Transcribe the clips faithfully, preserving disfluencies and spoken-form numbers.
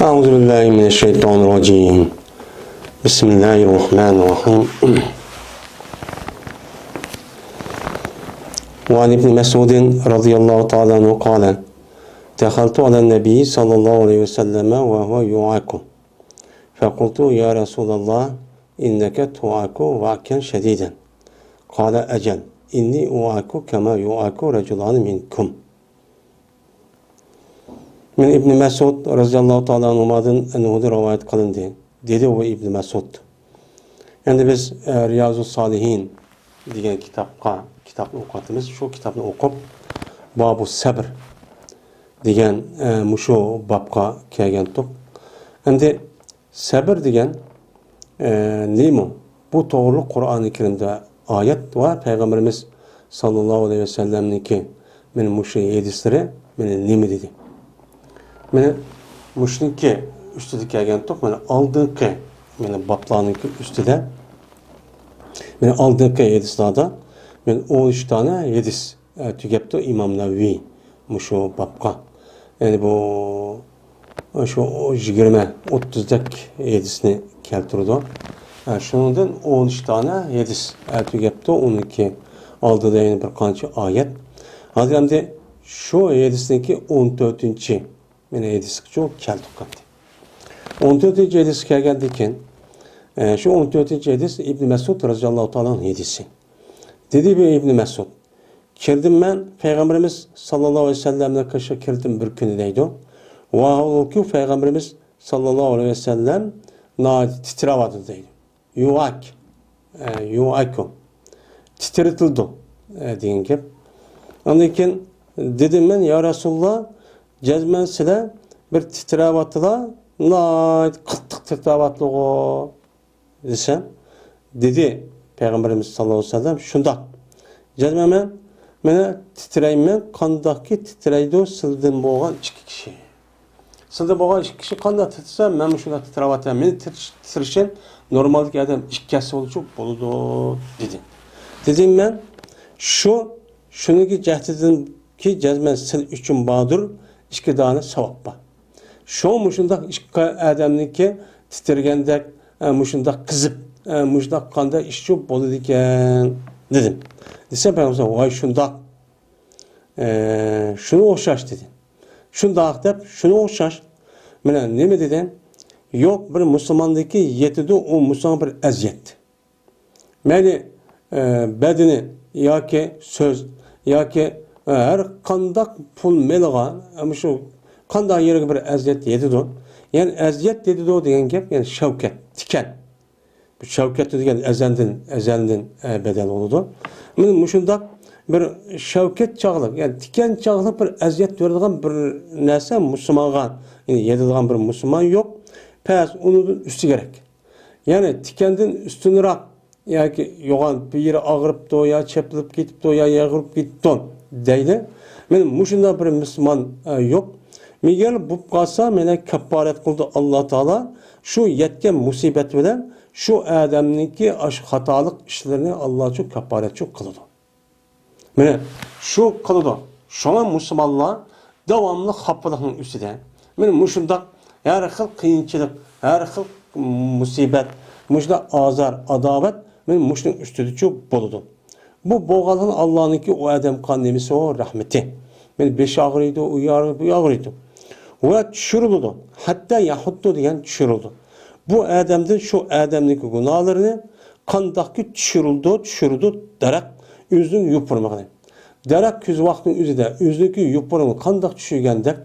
أعوذ بالله من الشيطان الرجيم. بسم الله الرحمن الرحيم. وعن ابن مسعود رضي الله تعالى عنه قال: دخلت على النبي صلى الله عليه وسلم وهو يعاك، فقلت: يا رسول الله، إنك تعاك وعكا شديدا. قال: أجل، إني أعاك كما يعاك رجلان منكم. مانا ئىبنى مەسئۇد رەزىياللاھۇ تائالا ئەنھۇدىن، ئەنھۇدىن رىۋايەت قىلىندى. دېدى ئۇ ئىبنى مەسئۇد. ئەمدى بىز، ئە، رىيازۇس سالىھىن دېگەن كىتابقا، كىتابنى ئوقۇۋاتىمىز. شۇ كىتابنى ئوقۇپ، بابۇ سەبر دېگەن، ئە، مۇشۇ بابقا كەلگەنتۇق. ئەمدى سەبر دېگەن، ئە، نېمە؟ بۇ توغرۇلۇق قۇرئانى كەرىمدە ئايەت ۋە پەيغەمبىرىمىز ساللاللاھۇ ئەلەيھى ۋەسەللەمنىڭكى مانا مۇشۇ ھەدىسلىرى مانا نېمە دېدى؟ مانا مۇشۇنىڭكى ئۈستىدە كەلگەنتۇق، مانا ئالدىنقى، مانا بابلارنىڭكى ئۈستىدە، مانا ئالدىنقى ھەدىسلاردا مانا ئون ئۈچ دانە ھەدىس، ئە، تۈگەپتۇ ئىمام نەۋەۋى مۇشۇ بابقا. يەنى بۇ شۇ يىگىرمە، ئوتتۇزدەك ھەدىسنى كەلتۈرىدۇ. ئە، شۇنىڭدىن ئون ئۈچ دانە ھەدىس، ئە، تۈگەپتۇ. ئۇنىڭكى ئالدىدا يەنە بىر قانچە ئايەت. ھازىر ئەمدى شۇ ھەدىسنىڭكى ئون تۆتىنچى مانا ھەدىسكىچۇ كەلدۇق ئەمدى. ئون تۆتىنچى ھەدىسكە كەلگەندىن كېيىن، ئە، شۇ ئون تۆتىنچى ھەدىس ئىبنى مەسئۇد رەزىياللاھۇ تائالا ئەنھۇ ھەدىسى. دېدى بۇ ئىبنى مەسئۇد: كىردىم مەن پەيغەمبىرىمىز ساللاللاھۇ ئەلەيھى ۋەسەللەمنىڭ قېشىغا كىردىم بىر كۈنى دەيدۇ. ۋاھالبۇكى پەيغەمبىرىمىز ساللاللاھۇ ئەلەيھى ۋەسەللەم ناھايىتى تىترەۋاتىدۇ دەيدۇ. يۇئاك، ئە، يۇئاكۇ. تىترىتىلىدۇ، ئە، دېگەن گەپ. ئاندىن كېيىن دېدىم مەن: يا رەسۇلاللا، جەزمەن سىلەر بىر تىترەۋاتىلا، ناھايىتى قاتتىق تىترەۋاتىدىغۇ. دېسەم، دېدى پەيغەمبىرىمىز ساللاللاھۇ ئەلەيھى ۋەسەللەم، شۇنداق. جەزمەن مەن، مانا تىترەيمەن، قانداقكى تىترەيدۇ سىلىدىن بولغان ئىككى كىشى. سىلىدىن بولغان ئىككى كىشى قانداق تىترىسە، مەنمۇ شۇنداق تىترەۋاتىمەن. مېنى تىترىش-، تىترىشىم نورمالدىكى ئادەم ئىككى ھەسسە بولىدىچۇ بولىدۇ، دېدى. دېدىم مەن، شۇ، شۇنىڭكى جەھىتىدىنكى جەزمەن سىل ئۈچۈن باردۇر، ئىككى دانە ساۋاب بار. شۇڭا مۇشۇنداق ئىككى ئادەمنىڭكى تىترىگەندەك، ئە، مۇشۇنداق قىزىپ، ئە، مۇشۇنداق قانداق ئىشچۇ بولىدىكەن، دېدىم. دېسە پەيغەمبەر: ۋاي شۇنداق، ئە، شۇنىڭغا ئوخشاش، دېدى. شۇنداق دەپ، شۇنىڭغا ئوخشاش. مانا نېمە دېدى؟ يوق، بىر مۇسۇلماندىكى يېتىدۇ ئۇ مۇسۇلمانغا بىر ئەزىيەت. مەيلى، ئە، بەدىنى ياكى سۆز ياكى، ئە، ھەر قانداق پۇل مېلىغا، ئە، مۇشۇ قانداق يېرىگە بىر ئەزىيەت يېتىدۇ. يەنى ئەزىيەت يېتىدۇ دېگەن گەپ، يەنى شەۋكەت، تىكەن. بۇ شەۋكەت دېگەن ئەزەلدىن، ئەزەلدىن، ئە، بەدەل بولىدۇ. مانا مۇشۇنداق بىر شەۋكەت چاغلىق، يەنى تىكەن چاغلىق بىر ئەزىيەت بېرىدىغان بىر نەرسە مۇسۇلمانغا، يەنى يېتىدىغان بىر مۇسۇلمان يوق. پەس ئۇنىڭدىن ئۈستى كېرەك. يەنى تىكەندىن ئۈستۈنرەك ياكى يوغان بىر يېرى ئاغرىپتۇ، يا چېپىلىپ كېتىپتۇ، يا ياغرىپ كېتىپتۇ دەيدۇ. مانا مۇشۇنداق بىر مۇسۇلمان، ئە، يوق. مېگەر بولۇپ قالسا، مانا كاپپارەت قىلىدۇ ئاللا تائالا. شۇ يەتكەن مۇسىبەت بىلەن شۇ ئادەمنىڭكى ئاشۇ خاتالىق ئىشلىرىنى ئاللا شۇ كاپپارەتچۇ قىلىدۇ. مانا شۇ قىلىدۇ. شۇڭا مۇسۇلمانلار داۋاملىق خاپىلىقنىڭ ئۈستىدە. مانا مۇشۇنداق ھەر خىل قىيىنچىلىق، ھەر خىل مۇسىبەت، مۇشۇنداق ئازار، ئاداۋەت مانا مۇشۇنىڭ ئۈستىدىچۇ بولىدۇ. بۇ بولغانلىقىنى ئاللانىڭكى ئۇ ئادەمگە نېمىسى ئۇ رەھمىتى. مانا بېشى ئاغرىيدۇ، ئۇ ئاغرىيدۇ، بۇ ئاغرىيدۇ. ۋە چۈشۈرۈلىدۇ. ھەتتا يەھۇتتۇ دېگەن چۈشۈرۈلىدۇ. بۇ ئادەمدىن شۇ ئادەمنىڭكى گۇناھلىرىنى قانداقكى چۈشۈرۈلىدۇ، چۈشۈرىدۇ، دەرەخ ئۆزىنىڭ يوپۇرمىقىنى. دەرەخ كۈز ۋاقتىنىڭ ئۆزىدە ئۆزىنىڭكى يوپۇرمىقىنى قانداق چۈشۈرگەندەك،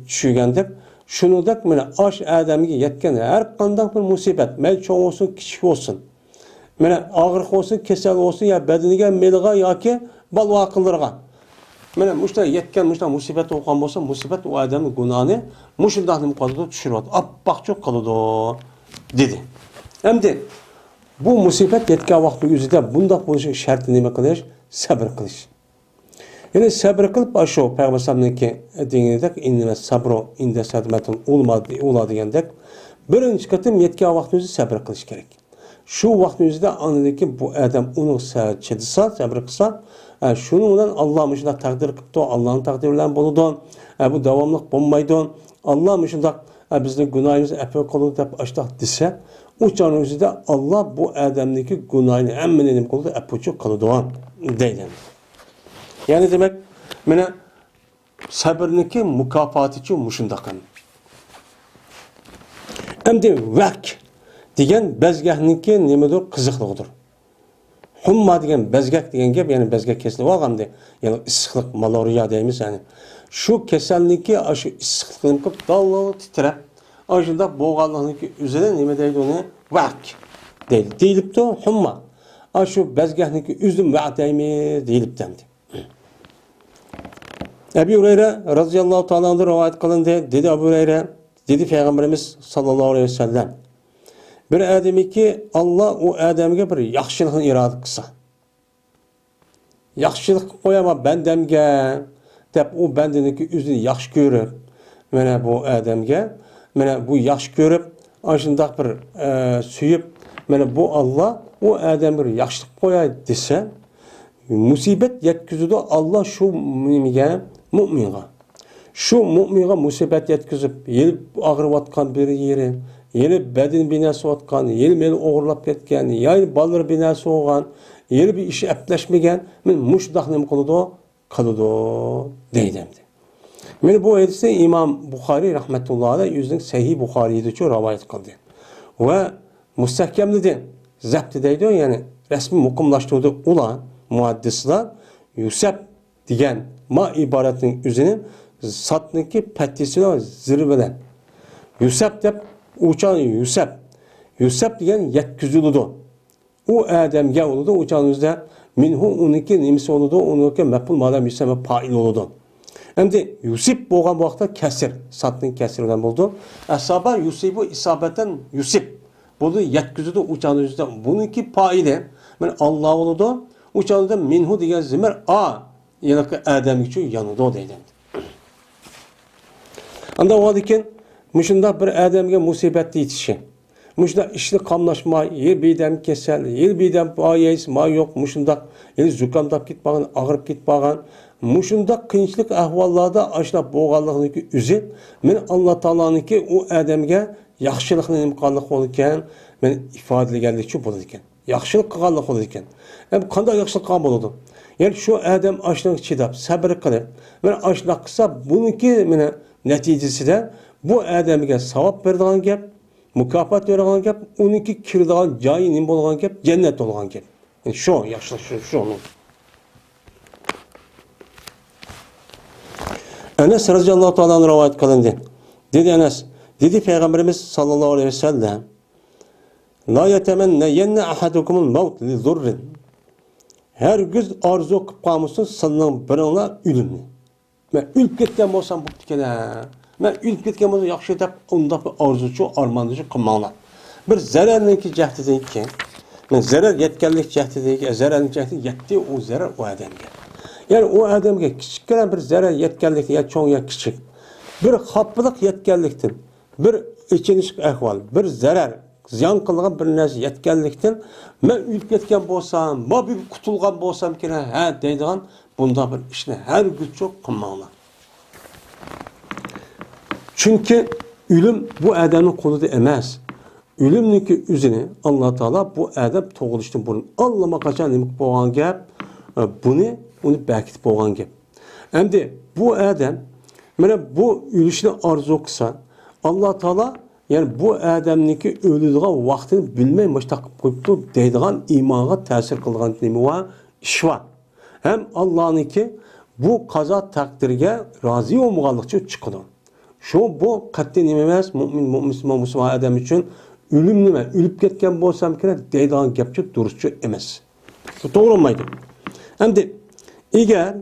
چۈشۈرگەندەك، شۇنىڭدەك مانا ئاش ئادەمگە يەتكەن ھەر قانداق بىر مۇسىبەت، مەيلى چوڭ بولسۇن، كىچىك بولسۇن، مانا ئاغرىق بولسۇن، كېسەل بولسۇن يا بەدىنىگە، مېلىغا ياكى بالا-ۋاقىلىرىغا. مانا مۇشۇنداق يەتكەن، مۇشۇنداق مۇسىبەت بولغان بولسا، مۇسىبەت ئۇ ئادەمنىڭ گۇناھىنى مۇشۇنداق نېمە قىلىدۇ، چۈشۈرۈۋاتىدۇ، ئاپئاقچۇ قىلىدۇ، دېدى. ئەمدى بۇ مۇسىبەت يەتكەن ۋاقىتنىڭ ئۆزىدە بۇنداق بولۇشىنىڭ شەرتى نېمە قىلىش؟ سەبرى قىلىش. يەنى سەبرى قىلىپ، ئاشۇ پەيغەمبەر ئەلەيھىسسالامنىڭكى دېگىنىدەك، ئىننەمەس سەبرۇ ئىندە سەدمەتۇل ئۇلا، ئۇلا دېگەندەك، بىرىنچى قېتىم يەتكەن ۋاقىتنىڭ ئۆزىدە سەبرى قىلىش كېرەك. شۇ ۋاقىتنىڭ ئۆزىدە ئاندىن كېيىن بۇ ئادەم ئۇنىڭ سە-، چىدىسا، سەبرى قىلسا، ئە، شۇنىڭ بىلەن ئاللا مۇشۇنداق تەقدىر قىپتۇ، ئاللانىڭ تەقدىرى بىلەن بولىدۇ، ئە، بۇ داۋاملىق بولمايدۇ، ئاللا مۇشۇنداق، ھە، بىزنىڭ گۇناھىمىزنى ئەپۇ قىلىدۇ دەپ ئاشۇنداق دېسە، ئۇ چاغنىڭ ئۆزىدە ئاللا بۇ ئادەمنىڭكى گۇناھىنى ھەممىنى نېمە قىلىدۇ؟ ئەپۇچۇ قىلىدۇ دەيدۇ. يەنى دېمەك، مانا سەبرنىڭكى مۇكاپاتىچۇ مۇشۇنداق. ئەمدى ۋەك دېگەن بەزگەكنىڭكى نېمىدۇر؟ قىزىقلىقىدۇر. ھۇمما دېگەن بەزگەك دېگەن گەپ، يەنى بەزگەك كېسىلى بولغاندا، يەنى ئىسسىقلىق، مالارىيا دەيمىز، يەنى شۇ كېسەلنىڭكى ئاشۇ ئىسسىقلىقى نېمە قىلىپ داۋ تىترەپ، ئاشۇنداق بولغانلىقىنىڭكى ئۆزىنى نېمە دەيدۇ ئۇنى؟ ۋەك دەيدۇ. دېيىلىپتۇ، ھۇمما. ئاشۇ بەزگەكنىڭكى ئۆزىنى ۋەك دەيمىز، دېيىلىپتۇ ئەمدى. ئەبۇ ھۇرەيرە رازىياللاھۇ تائالا ئەنھۇ رىۋايەت قىلىندى. دېدى ئەبۇ ھۇرەيرە، دېدى پەيغەمبىرىمىز ساللاللاھۇ ئەلەيھى ۋەسەللەم، بىر ئادەمكى ئاللا ئۇ ئادەمگە بىر ياخشىلىقنى ئىرادە قىلسا، ياخشىلىق قىلىپ قوياما بەندەمگە دەپ، ئۇ بەندىنىڭكى ئۆزىنى ياخشى كۆرۈپ، مانا بۇ ئادەمگە، مانا بۇ ياخشى كۆرۈپ، ئاشۇنداق بىر، ئە، سۆيۈپ، مانا بۇ ئاللا ئۇ ئادەمگە بىر ياخشىلىق قوياي دېسە، مۇسىبەت يەتكۈزىدۇ ئاللا شۇ نېمىگە، مۇئمىنغا. شۇ مۇئمىنغا مۇسىبەت يەتكۈزۈپ، يېلىپ ئاغرىۋاتقان بىر يېرى، يېلىپ بەدىنى بىناسىۋاتقان، يېلىپ مېلى ئوغرىلاپ كەتكەن، يا بالىلىرى بىناسى بولغان، يېلىپ بىر ئىش ئەپلەشمىگەن، مانا مۇشۇنداق نېمە قىلىدۇ؟ قىلىدۇ دەيدۇ ئەمدى. مانا بۇ ھەدىسنى ئىمام بۇخارىي رەھمەتۇللاھى ئەلەيھ ئۆزىنىڭ سەھىھ بۇخارىيىدىچۇ رىۋايەت قىلدى. ۋە مۇستەھكەملىدى، زەبتى دەيدۇ، يەنى رەسمىي مۇقىملاشتۇردى ئۇلار، مۇھەددىسلار. يۇسەب دېگەن ما ئىبارەتنىڭ ئۆزىنى ساتنىڭكى پەتھىسى بىلەن زىر بىلەن يۇسەب دەپ، ئۇچان يۇسەب. يۇسەب دېگەن يەتكۈزۈلىدۇ. ئۇ ئادەمگە بولىدۇ، ئۇ چاغنىڭ ئۆزىدە مىنھۇ ئۇنىڭكى نېمىسى بولىدۇ، ئۇنىڭكى مەپئۇل مانا يۇسەب پائىل بولىدۇ. ئەمدى يۇسىب بولغان ۋاقىتتا كەسىر، ساتنىڭ كەسىرى بىلەن بولىدۇ. ئەسابە يۇسىبۇ ئىسابەتەن يۇسىب. بۇنى يەتكۈزىدۇ ئۇ چاغنىڭ ئۆزىدە. بۇنىڭكى پائىلى مانا ئاللا بولىدۇ. ئۇ چاغدا مىنھۇ دېگەن زىمىر ئا، يەنى ئادەمگىچۇ يانىدۇ دەيدۇ. ئاندا ئۇنىڭدىن كېيىن مۇشۇنداق بىر ئادەمگە مۇسىبەت يېتىشى، مۇشۇنداق ئىشنى قاملاشماي، يا بىدەم كېسەل، يا بىدەم بايەيس ما يوق، مۇشۇنداق يا زۇكامداپ كېتىپ قالغان، ئاغرىپ كېتىپ قالغان، مۇشۇنداق قىيىنچىلىق ئەھۋاللاردا ئاشۇنداق بولغانلىقىنىڭكى ئۆزى، مانا ئاللا تائالانىڭكى ئۇ ئادەمگە ياخشىلىقنى نېمە قىلغانلىقى بولىدىكەن، مانا ئىپادىلىگەنلىكىچۇ بولىدىكەن. ياخشىلىق قىلغانلىق بولىدىكەن. ئەمدى قانداق ياخشىلىق قىلغان بولىدۇ؟ يەنى شۇ ئادەم ئاشۇنىڭغا چىداپ، سەبرى قىلىپ، مانا ئاشۇنداق قىلسا، بۇنىڭكى مانا نەتىجىسىدە بۇ ئادەمگە ساۋاب بېرىدىغان گەپ، مۇكاپات بېرىدىغان گەپ، ئۇنىڭكى كىرىدىغان جايى نېمە بولغان گەپ؟ جەننەت بولغان گەپ. يەنى شۇ ياخشىلىق شۇ، شۇ. ئەنەس رازىياللاھۇ تائالا ئەنھۇ رىۋايەت قىلىندى. دېدى ئەنەس، دېدى پەيغەمبىرىمىز ساللاللاھۇ ئەلەيھى ۋەسەللەم، لا يەتەمەننەيەننە ئەھەدۇكۇمۇل مەۋت لىزۇررىن. ھەرگىز ئارزۇ قىلىپ قالمىسۇن سىلىنىڭ بىرىڭلار ئۆلۈمنى. مەن ئۆلۈپ كەتكەن بولسام بوپتىكەن ھە. مەن ئۆلۈپ كەتكەن بولسام ياخشى دەپ ئۇنداق بىر ئارزۇچۇ، ئارمانچۇ قىلماڭلار. بىر زەرەرنىڭكى جەھىتىدىكى، مەن زەرەر يەتكەنلىك جەھىتىدىكى، زەرەرنىڭ جەھىتىدە يەتتى ئۇ زەرەر ئۇ ئادەمگە. يەنى ئۇ ئادەمگە كىچىككىنە بىر زەرەر يەتكەنلىكتىن، يا چوڭ يا كىچىك، بىر خاپىلىق يەتكەنلىكتىن، بىر ئېچىنىشلىق ئەھۋال، بىر زەرەر، زىيان قىلغان بىر نەرسە يەتكەنلىكتىن، مەن ئۆلۈپ كەتكەن بولسام، ما بىر قۇتۇلغان بولسامكىن ھە دەيدىغان بۇنداق بىر ئىشنى ھەرگىزچۇ قىلماڭلار. چۈنكى ئۆلۈم بۇ ئادەمنىڭ قولىدا ئەمەس. ئۆلۈمنىڭكى ئۆزىنى ئاللا تائالا بۇ ئادەم تۇغۇلۇشتىن بۇرۇن ئاللىماقاچان نېمە قىلىپ بولغان گەپ، بۇنى ئۇنى بەكىتىپ بولغان گەپ. ئەمدى بۇ ئادەم مانا بۇ ئۆلۈشنى ئارزۇ قىلسا، ئاللا تائالا، يەنى بۇ ئادەمنىڭكى ئۆلىدىغان ۋاقتىنى بىلمەي مۇشتاق قىلىپ قويۇپتۇ دەيدىغان ئىمانغا تەسىر قىلىدىغان نېمە بار؟ ئىش بار. ھەم ئاللانىڭكى بۇ قازا تەقدىرگە رازى بولمىغانلىقچە چىقىدۇ. شۇ بۇ قەتئىي نېمە ئەمەس، مۇئمىن، مۇسۇلمان، مۇسۇلمان ئادەم ئۈچۈن ئۆلۈم نېمە، ئۆلۈپ كەتكەن بولسامكىن دەيدىغان گەپچۇ، دۇرۇسچۇ ئەمەس. شۇ توغرا بولمايدۇ. ئەمدى ئەگەر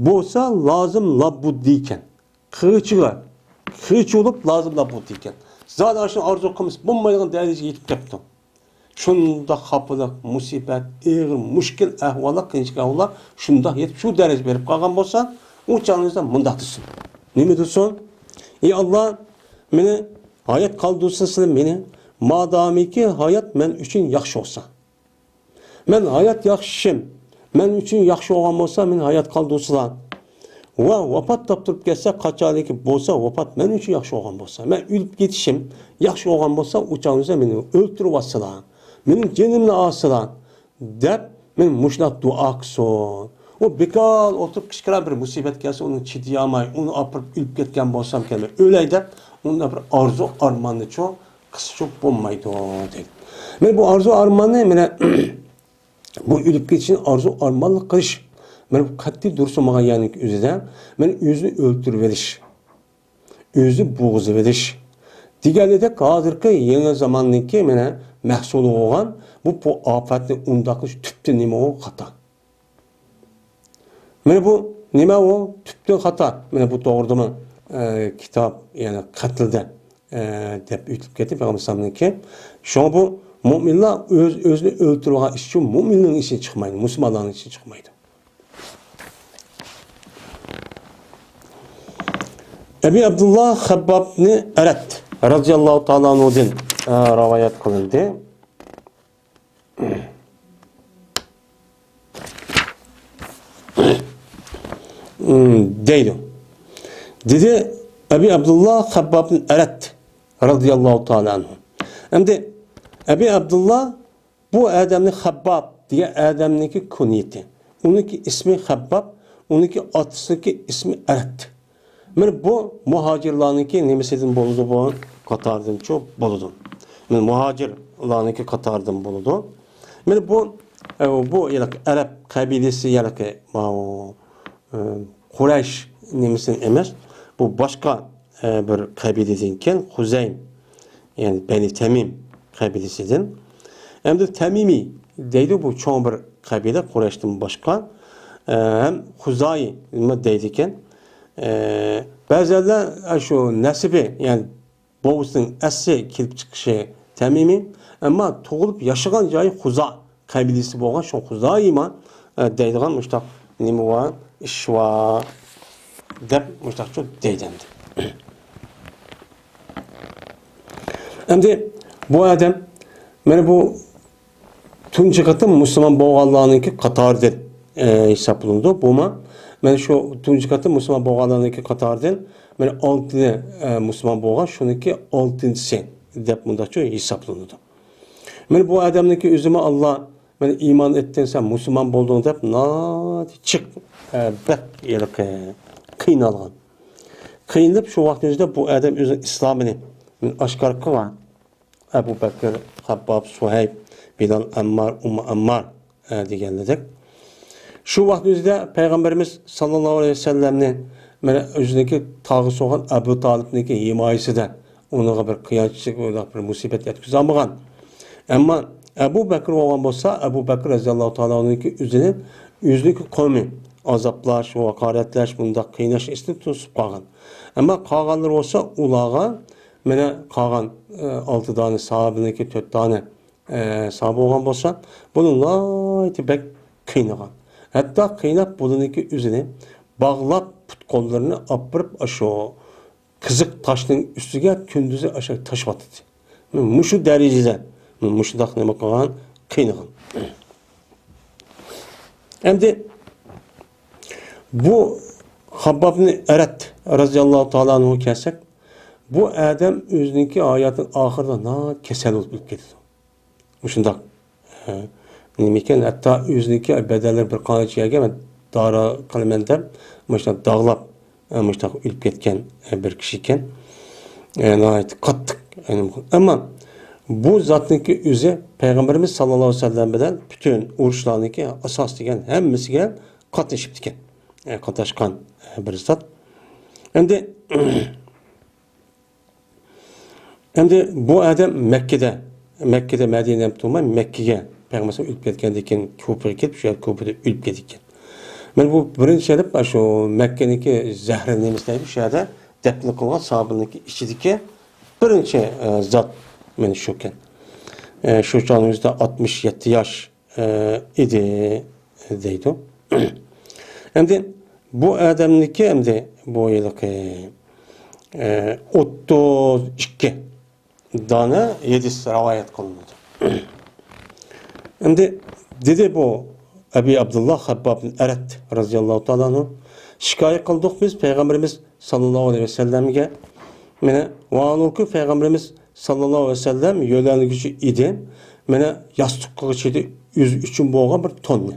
بولسا لازىم لابۇددى ئىكەن. قىلغۇچىغا قىلغۇچى بولۇپ لازىم لابۇددى ئىكەن. زادى ئاشۇنى ئارزۇ قىلمىسا بولمايدىغان دەرىجىگە يېتىپ كەپتۇ. شۇنداق خاپىلىق، مۇسىبەت، ئېغىر، مۈشكۈل ئەھۋاللار، قىيىنچىلىق ئەھۋاللار شۇنداق يېتىپ، شۇ دەرىجىگە بېرىپ قالغان بولسا، ئۇ چاغنىڭىزدا مۇنداق دېسۇن. نېمە دېسۇن؟ ئى ئاللا، مېنى ھايات قالدۇرسىلا مېنى، مادامىكى ھايات مەن ئۈچۈن ياخشى بولسا. مەن ھايات ياخشىشىم، مەن ئۈچۈن ياخشى بولغان بولسا، مېنى ھايات قالدۇرسىلا. ۋە ۋاپات تاپتۇرۇپ كەتسە، قاچانكى بولسا، ۋاپات مەن ئۈچۈن ياخشى بولغان بولسا، مەن ئۆلۈپ كېتىشىم ياخشى بولغان بولسا، ئۇ چاغدا مېنى ئۆلتۈرۈۋاتسىلا، مېنىڭ جېنىمنى ئالسىلا، دەپ، مېنى مۇشۇنداق دۇئا قىلسۇن. ئۇ بىكار ئولتۇرۇپ، قىچقىرا بىر مۇسىبەت كەلسە، ئۇنى چىدىيالماي، ئۇنى ئاپىرىپ ئۆلۈپ كەتكەن بولسام كەلمەي ئۆلەي دەپ، ئۇنداق بىر ئارزۇ ئارماننىچۇ قىلسىچۇ بولمايدۇ، دەيدۇ. مانا بۇ ئارزۇ ئارماننى، مانا، بۇ ئۆلۈپ كېتىشنى ئارزۇ ئارمانلىق قىلىش، مانا بۇ قەتئىي دۇرۇس بولمىغان يەرنىڭ ئۆزىدە، مانا ئۆزىنى ئۆلتۈرۈۋېلىش. ئۆزىنى بوغۇزلىۋېلىش دېگەنىدەك، ھازىرقى يېڭى زاماننىڭكى، مانا، مەھسۇلى بولغان بۇ، بۇ ئاپەتنى ئۇنداق قىلىش تۈپتىن نېمە ئۇ خاتا. مانا بۇ نېمە ئۇ تۈپتىن خاتا. مانا بۇ توغرىدىمۇ، ئە، كىتاب، يەنى قەتلىدە، ئە، دەپ ئۆتۈپ كەتتى پەيغەمبەر ئەلەيھىسسالامنىڭكى. شۇڭا بۇ مۆمىنلەر ئۆز-، ئۆزىنى ئۆلتۈرۈۋالغان ئىش ئۈچۈن مۆمىننىڭ ئىچىدىن چىقمايدۇ، مۇسۇلمانلارنىڭ ئىچىدىن چىقمايدۇ. ئەبى ئابدۇللا خەببابنى ئەرەت رەزىياللاھۇ تائالا ئەنھۇدىن، ئە، رىۋايەت قىلىندى. دەيدۇ. دېدى ئەبى ئابدۇللا خەببابنى ئەرەت رەزىياللاھۇ تائالا ئەنھۇ. ئەمدى ئەبى ئابدۇللا بۇ ئادەمنى خەبباب دېگەن ئادەمنىڭكى كۇنيىتى. ئۇنىڭكى ئىسمى خەبباب، ئۇنىڭكى ئاتىسىنىڭكى ئىسمى ئەرەت. مانا بۇ مۇھاجىرلارنىڭكى نېمىسىدىن بولىدۇ بۇ؟ قاتارىدىنچۇ بولىدۇ. مانا مۇھاجىرلارنىڭكى قاتارىدىن بولىدۇ. مانا بۇ، ئە، بۇ ھېلىقى ئەرەب قەبىلىسى ھېلىقى ماۋۇ، ئە، قۇرەيش نېمىسىدىن ئەمەس. بۇ باشقا، ئە، بىر قەبىلىدىن كەن، خۇزەيم. يەنى بەنى تەمىم قەبىلىسىدىن. ئەمدى تەمىمىي دەيدۇ، بۇ چوڭ بىر قەبىلە، قۇرەيشتىن باشقا. ئە، ھەم خۇزائىي دەيدىكەن. ئە، بەزىلەر، ئە، شۇ نەسىبى، يەنى بوۋىسىنىڭ ئەسلى كېلىپ چىقىشى تەمىمىي، ئەمما تۇغۇلۇپ ياشىغان جايى خۇزا قەبىلىسى بولغان، شۇ خۇزائىما، ئە، دەيدىغان مۇشتاق نېمە بار، ئىش بار دەپ مۇشتاقچۇ دەيدۇ ئەمدى. ئەمدى بۇ ئادەم، مانا بۇ تۇنجى قېتىم مۇسۇلمان بولغانلارنىڭكى قاتارىدىن، ئە، ھېسابلىنىدۇ. بۇمۇ، مانا شۇ تۇنجى قېتىم مۇسۇلمان بولغانلارنىڭكى قاتارىدىن، مانا ئالتىنى، ئە، مۇسۇلمان بولغان، شۇنىڭكى ئالتىنچىسى دەپ مۇنداقچۇ ھېسابلىنىدۇ. مانا بۇ ئادەمنىڭكى ئۆزىمۇ ئاللا، مانا ئىمان ئېيتتىڭ، سەن مۇسۇلمان بولدۇڭ دەپ ناھايىتى چىق، ئە، بەك ھېلىقى قىينالغان. قىينىلىپ شۇ ۋاقىتنىڭ ئىچىدە بۇ ئادەم ئۆزىنىڭ ئىسلامىنى ئاشكارا قىلغان. ئەبۇ بەكىر، خەبباب، سۇھەيب، بىلال، ئەممار، ئۇممۇ ئەممار، ئە، دېگەنلىدەك. شۇ ۋاقىتنىڭ ئۆزىدە پەيغەمبىرىمىز ساللاللاھۇ ئەلەيھى ۋەسەللەمنى، مانا ئۆزىنىڭكى تاغىسى بولغان ئەبۇ تالىپنىڭكى ھىمايىسىدە، ئۇنىڭغا بىر قىيانچىلىق، بىر مۇسىبەت يەتكۈزەلمىگەن. ئەمما ئەبۇ بەكىر بولغان بولسا، ئەبۇ بەكىر رەزىياللاھۇ تائالا ئەنھۇنىڭكى ئۆزىنى، ئۆزىنىڭكى قومى ئازابلاش، ھاقارەتلەش، بۇنداق قىيناش ئىچىدە توسۇپ قالغان. ئەمما قالغانلىرى بولسا ئۇلارغا، مانا قالغان، ئە، ئالتە دانە ساھابىنىڭكى تۆت دانە، ئە، ساھابە بولغان بولسا، بۇنى ناھايىتى بەك قىينىغان. ھەتتا قىيناپ بۇلىنىڭكى ئۆزىنى باغلاپ پۇت-قوللىرىنى ئاپىرىپ ئاشۇ قىزىق تاشنىڭ ئۈستىگە كۈندۈزى ئاشۇ تاشلاۋاتىدۇ. مۇشۇ دەرىجىدە، مۇشۇنداق نېمە قىلغان، قىينىغان. ئەمدى بۇ خەببابنى ئەرەت رەزىياللاھۇ تائالا ئەنھۇ كەلسەك، بۇ ئادەم ئۆزىنىڭكى ھاياتىنىڭ ئاخىرىدا ناھايىتى كېسەل بولۇپ ئۆلۈپ كېتىدۇ. مۇشۇنداق، ئە، نېمىكەن، ھەتتا ئۆزىنىڭكى بەدەنلىرى بىر قانچە يەرگە مەن دارا قىلىمەن دەپ، مۇشۇنداق داغلاپ، ئە، مۇشۇنداق ئۆلۈپ كەتكەن، ئە، بىر كىشى ئىكەن. ئە، ناھايىتى قاتتىق. ئەمما بۇ زاتنىڭكى ئۆزى پەيغەمبىرىمىز ساللاللاھۇ ئەلەيھى ۋەسەللەم بىلەن پۈتۈن ئۇرۇشلارنىڭكى ئاساس دېگەن ھەممىسىگە قاتنىشىپتىكەن. ئە، قاتناشقان، ئە، بىر زات. ئەمدى ئەمدى بۇ ئادەم مەككىدە، مەككىدە، مەدىنىدە تۇرماي، مەككىگە، پەيغەمبەر ئۆلۈپ كەتكەندىن كېيىن كۇفىغا كېلىپ، شۇ يەردە كۇفىدا ئۆلۈپ كەتكەن. مانا بۇ بىرىنچى ئېلىپ، شۇ مەككىنىڭكى زەھىرى نېمىسى دەيدۇ، شۇ يەردە دەپنە قىلغان ساھابىلىرىنىڭكى ئىچىدىكى بىرىنچى، ئە، زات مانا شۇكەن. ئە، شۇ چاغنىڭ ئۆزىدە ئاتمىش يەتتە ياش ئىدى دەيدۇ. ئەمدى بۇ ئادەمنىكى ئەمدى بۇ ھېلىقى، ئە، ئوتتۇز ئىككى دانە ھەدىس رىۋايەت قىلىنىدۇ. ئەمدى دېدى بۇ ئەبى ئابدۇللا خەبباب بىن ئەرەت رەزىياللاھۇ تائالا ئەنھۇ، شىكايەت قىلدۇق بىز پەيغەمبىرىمىز ساللاللاھۇ ئەلەيھى ۋەسەللەمگە. مانا، ۋاھالۇنكى پەيغەمبىرىمىز ساللاللاھۇ ئەلەيھى ۋەسەللەم يۆلەنگۈچى ئىدى. مانا، ياستۇق قىلغۇچى ئىدى، ئۆزى ئۈچۈن بولغان بىر توننى.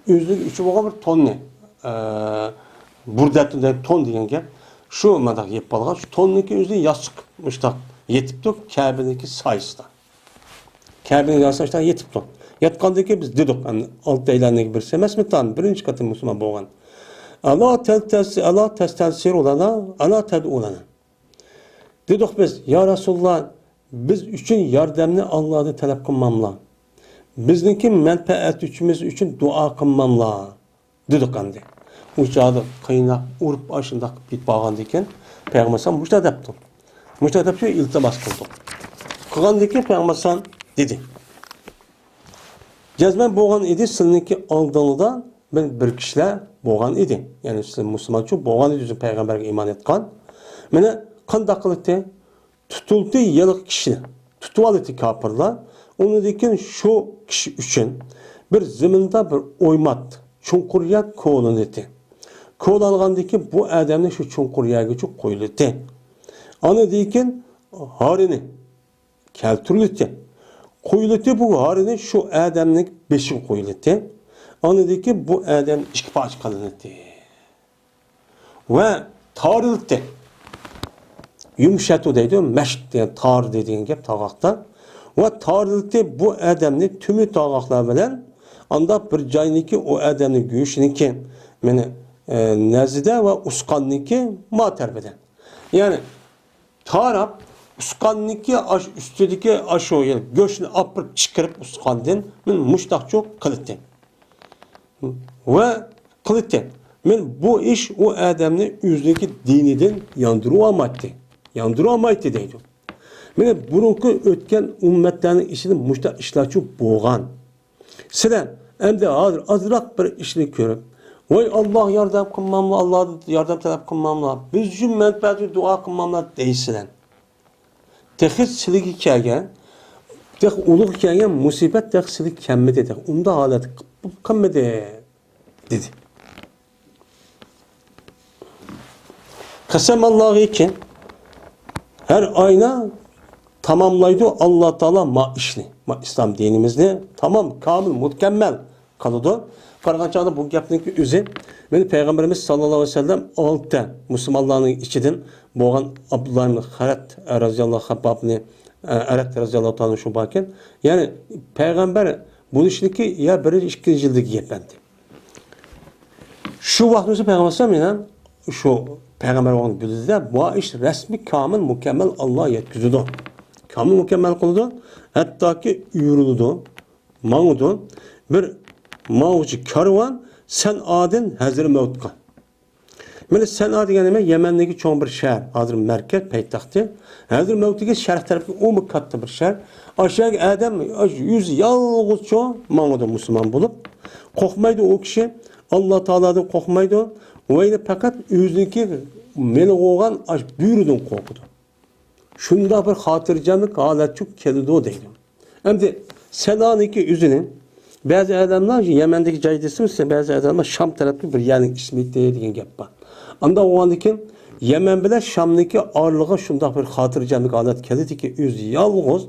ئۆزلۈكى ئۈچۈن بولغان بىر توننى، ئە، بۇردەتۇن دەپ تون دېگەن گەپ. شۇ مانداق يېپىپ ئالغان، شۇ توننىڭكى ئۆزى ياستۇق مۇشتاق يېتىپتۇ، كەبىنىڭكى سايىسىدا. كەبىنىڭ ياستۇقىدا يېتىپتۇ. ياتقاندىن كېيىن بىز دېدۇق، ئەمدى ئالتەيلەننىڭ بىرسى ئەمەسمىكەن، بىرىنچى قېتىم مۇسۇلمان بولغان. «ئەلا تەلتەس-، ئەلا تەستەنسىرۇ لەنا، ئەلا تەدئۇ لەنا.» دېدۇق بىز، يا رەسۇلاللا، بىز ئۈچۈن ياردەمنى ئاللادىن تەلەپ قىلماملا؟ بىزنىڭكى مەنپەئەت ئۈچىمىز ئۈچۈن دۇئا قىلماملا؟ دېدۇق ئەمدى. ئۇ چاغدا قىيناپ، ئۇرۇپ، ئاشۇنداق قىلىپ كېتىپ قالغاندىكىن، پەيغەمبەر ئەلەيھىسسالام مۇشۇنداق دەپتۇ. مۇشۇنداق دەپ شۇ ئىلتىماس قىلدۇق. قىلغاندىكىن پەيغەمبەر ئەلەيھىسسالام دېدى. جەزمەن بولغان ئىدى، سىلىنىڭكى ئالدىڭلىدا بىر، بىر كىشىلەر بولغان ئىدى. يەنى سىلەر مۇسۇلمانچۇ بولغان ئىدى، ئۆزى پەيغەمبەرگە ئىمان ئېيتقان. مانا قانداق قىلدى؟ تۇتۇلدى ھېلىقى كىشىلەر. تۇتۇۋالدى كاپىرلار. ئۇنىڭدىن كېيىن شۇ كىشى ئۈچۈن بىر زېمىندا بىر ئويمات، چوڭقۇر يەر كولىنىدى. كولانغاندىن كېيىن بۇ ئادەمنى شۇ چوڭقۇر يەرگىچە قويۇلدى. ئاندىن كېيىن ھارىنى كەلتۈرۈلدى. قويۇلدى، بۇ ھارىنى شۇ ئادەمنىڭ بېشىغا قويۇلدى. ئاندىن كېيىن بۇ ئادەم ئىككى پارچە قىلىنىدۇ. ۋە تارىلدى. يۇمشەتۇ دەيدۇ، مەشىت دېگەن تارىدى دېگەن گەپ تاغاقتا. ۋە تارىلدى، بۇ ئادەمنى تۈمۈ تاغاقلار بىلەن، ئانداق بىر جاينىكى ئۇ ئادەمنىڭ گۆشىنىڭكى، مانا، ئە، نەزىدە ۋە ئۇسقاننىڭكى ما تەرىپىدە. يەنى تاراپ، ئۇسقاننىكى ئاش-، ئۈستىدىكى ئاشۇ، يەنى گۆشنى ئاپىرىپ چىقىرىپ ئۇسقاندىن، مانا مۇشتاقچۇ قىلىتتى. ۋە قىلىتتى. مانا بۇ ئىش ئۇ ئادەمنى ئۆزىنىڭكى دىنىدىن ياندۇرۇۋالمايتتى. ياندۇرۇۋالمايتتى دەيدۇ. مانا بۇرۇنقى ئۆتكەن ئۈممەتلەرنىڭ ئىچىدە مۇشتاق ئىشلارچۇ بولغان. سىلەر ئەمدى ھازىر ئازراق بىر ئىشنى كۆرۈپ، ۋاي، ئاللاغا ياردەم قىلماملا، ئاللادىن ياردەم تەلەپ قىلماملا، بىز ئۈچۈن مەنپەئەت ئۈچۈن دۇئا قىلماملا دەيسىلەر. تېخى سىلىگە كەلگەن، تېخى ئۇلۇغ كەلگەن مۇسىبەت تېخى سىلىگە كەلمىدى، تېخى ئۇنداق ھالەت قىلمىدى، دېدى. قەسەم ئاللاغىكى، ھەر ئاينا تاماملايدۇ ئاللا تائالا ما ئىشنى، ما ئىسلام دىنىمىزنى تامام، كامىل، مۇكەممەل قىلىدۇ. قارىغان چاغدا بۇ گەپنىڭكى ئۆزى، مانا پەيغەمبىرىمىز ساللاللاھۇ ئەلەيھى ۋەسەللەم ئالتە مۇسۇلمانلارنىڭ ئىچىدىن بولغان ئابدۇللا ئىبن خەرەت رەزىياللاھۇ خەببابنى، ئەرەت رەزىياللاھۇ تائالا شۇ باركەن. يەنى پەيغەمبەر بولۇشنىكى يا بىرىنچى، ئىككىنچى يىلدىكى گەپ ئەمدى. شۇ ۋاقىتتا پەيغەمبەر ئەلەيھىسسالام يەنە شۇ پەيغەمبەر بولغان بىلدى-دە، بۇ ئىش رەسمىي كامىل مۇكەممەل ئاللا يەتكۈزىدۇ. كامىل مۇكەممەل قىلىدۇ. ھەتتاكى ئۆرۈلىدۇ، ماڭىدۇ. بىر ماڭغۇچى كارۋان سەنئادىن ھەزرىمەۋتقا. مانا سەنئا دېگەن نېمە؟ يەمەندىكى چوڭ بىر شەھەر، ھازىر مەركەز، پايتەختى. ھەزرىمەۋت دېگەن شەرق تەرەپتىكى ئۇمۇ كاتتا بىر شەھەر. ئاشۇ يەرگە ئادەم ئۆزى يالغۇزچۇ ماڭىدۇ مۇسۇلمان بولۇپ. قورقمايدۇ ئۇ كىشى، ئاللا تائالادىن قورقمايدۇ. ۋەينى پەقەت ئۆزىنىڭكى مېلى بولغان ئاش بۆرىدىن قورقىدۇ. شۇنداق بىر خاتىرجەملىك ھالەتچۇ كېلىدۇ دەيدۇ. ئەمدى سەنئانىڭكى ئۆزىنى بەزى ئادەملەر يەمەندىكى جاي دېسىمىز، بەزى ئادەملەر شام تەرەپتىكى بىر يەرنىڭ ئىسمى دېگەن گەپ بار. ئانداق بولغاندىكىن يەمەن بىلەن شامنىڭكى ئارىلىقى شۇنداق بىر خاتىرجەملىك ھالەت كېلىدىكى، ئۆزى يالغۇز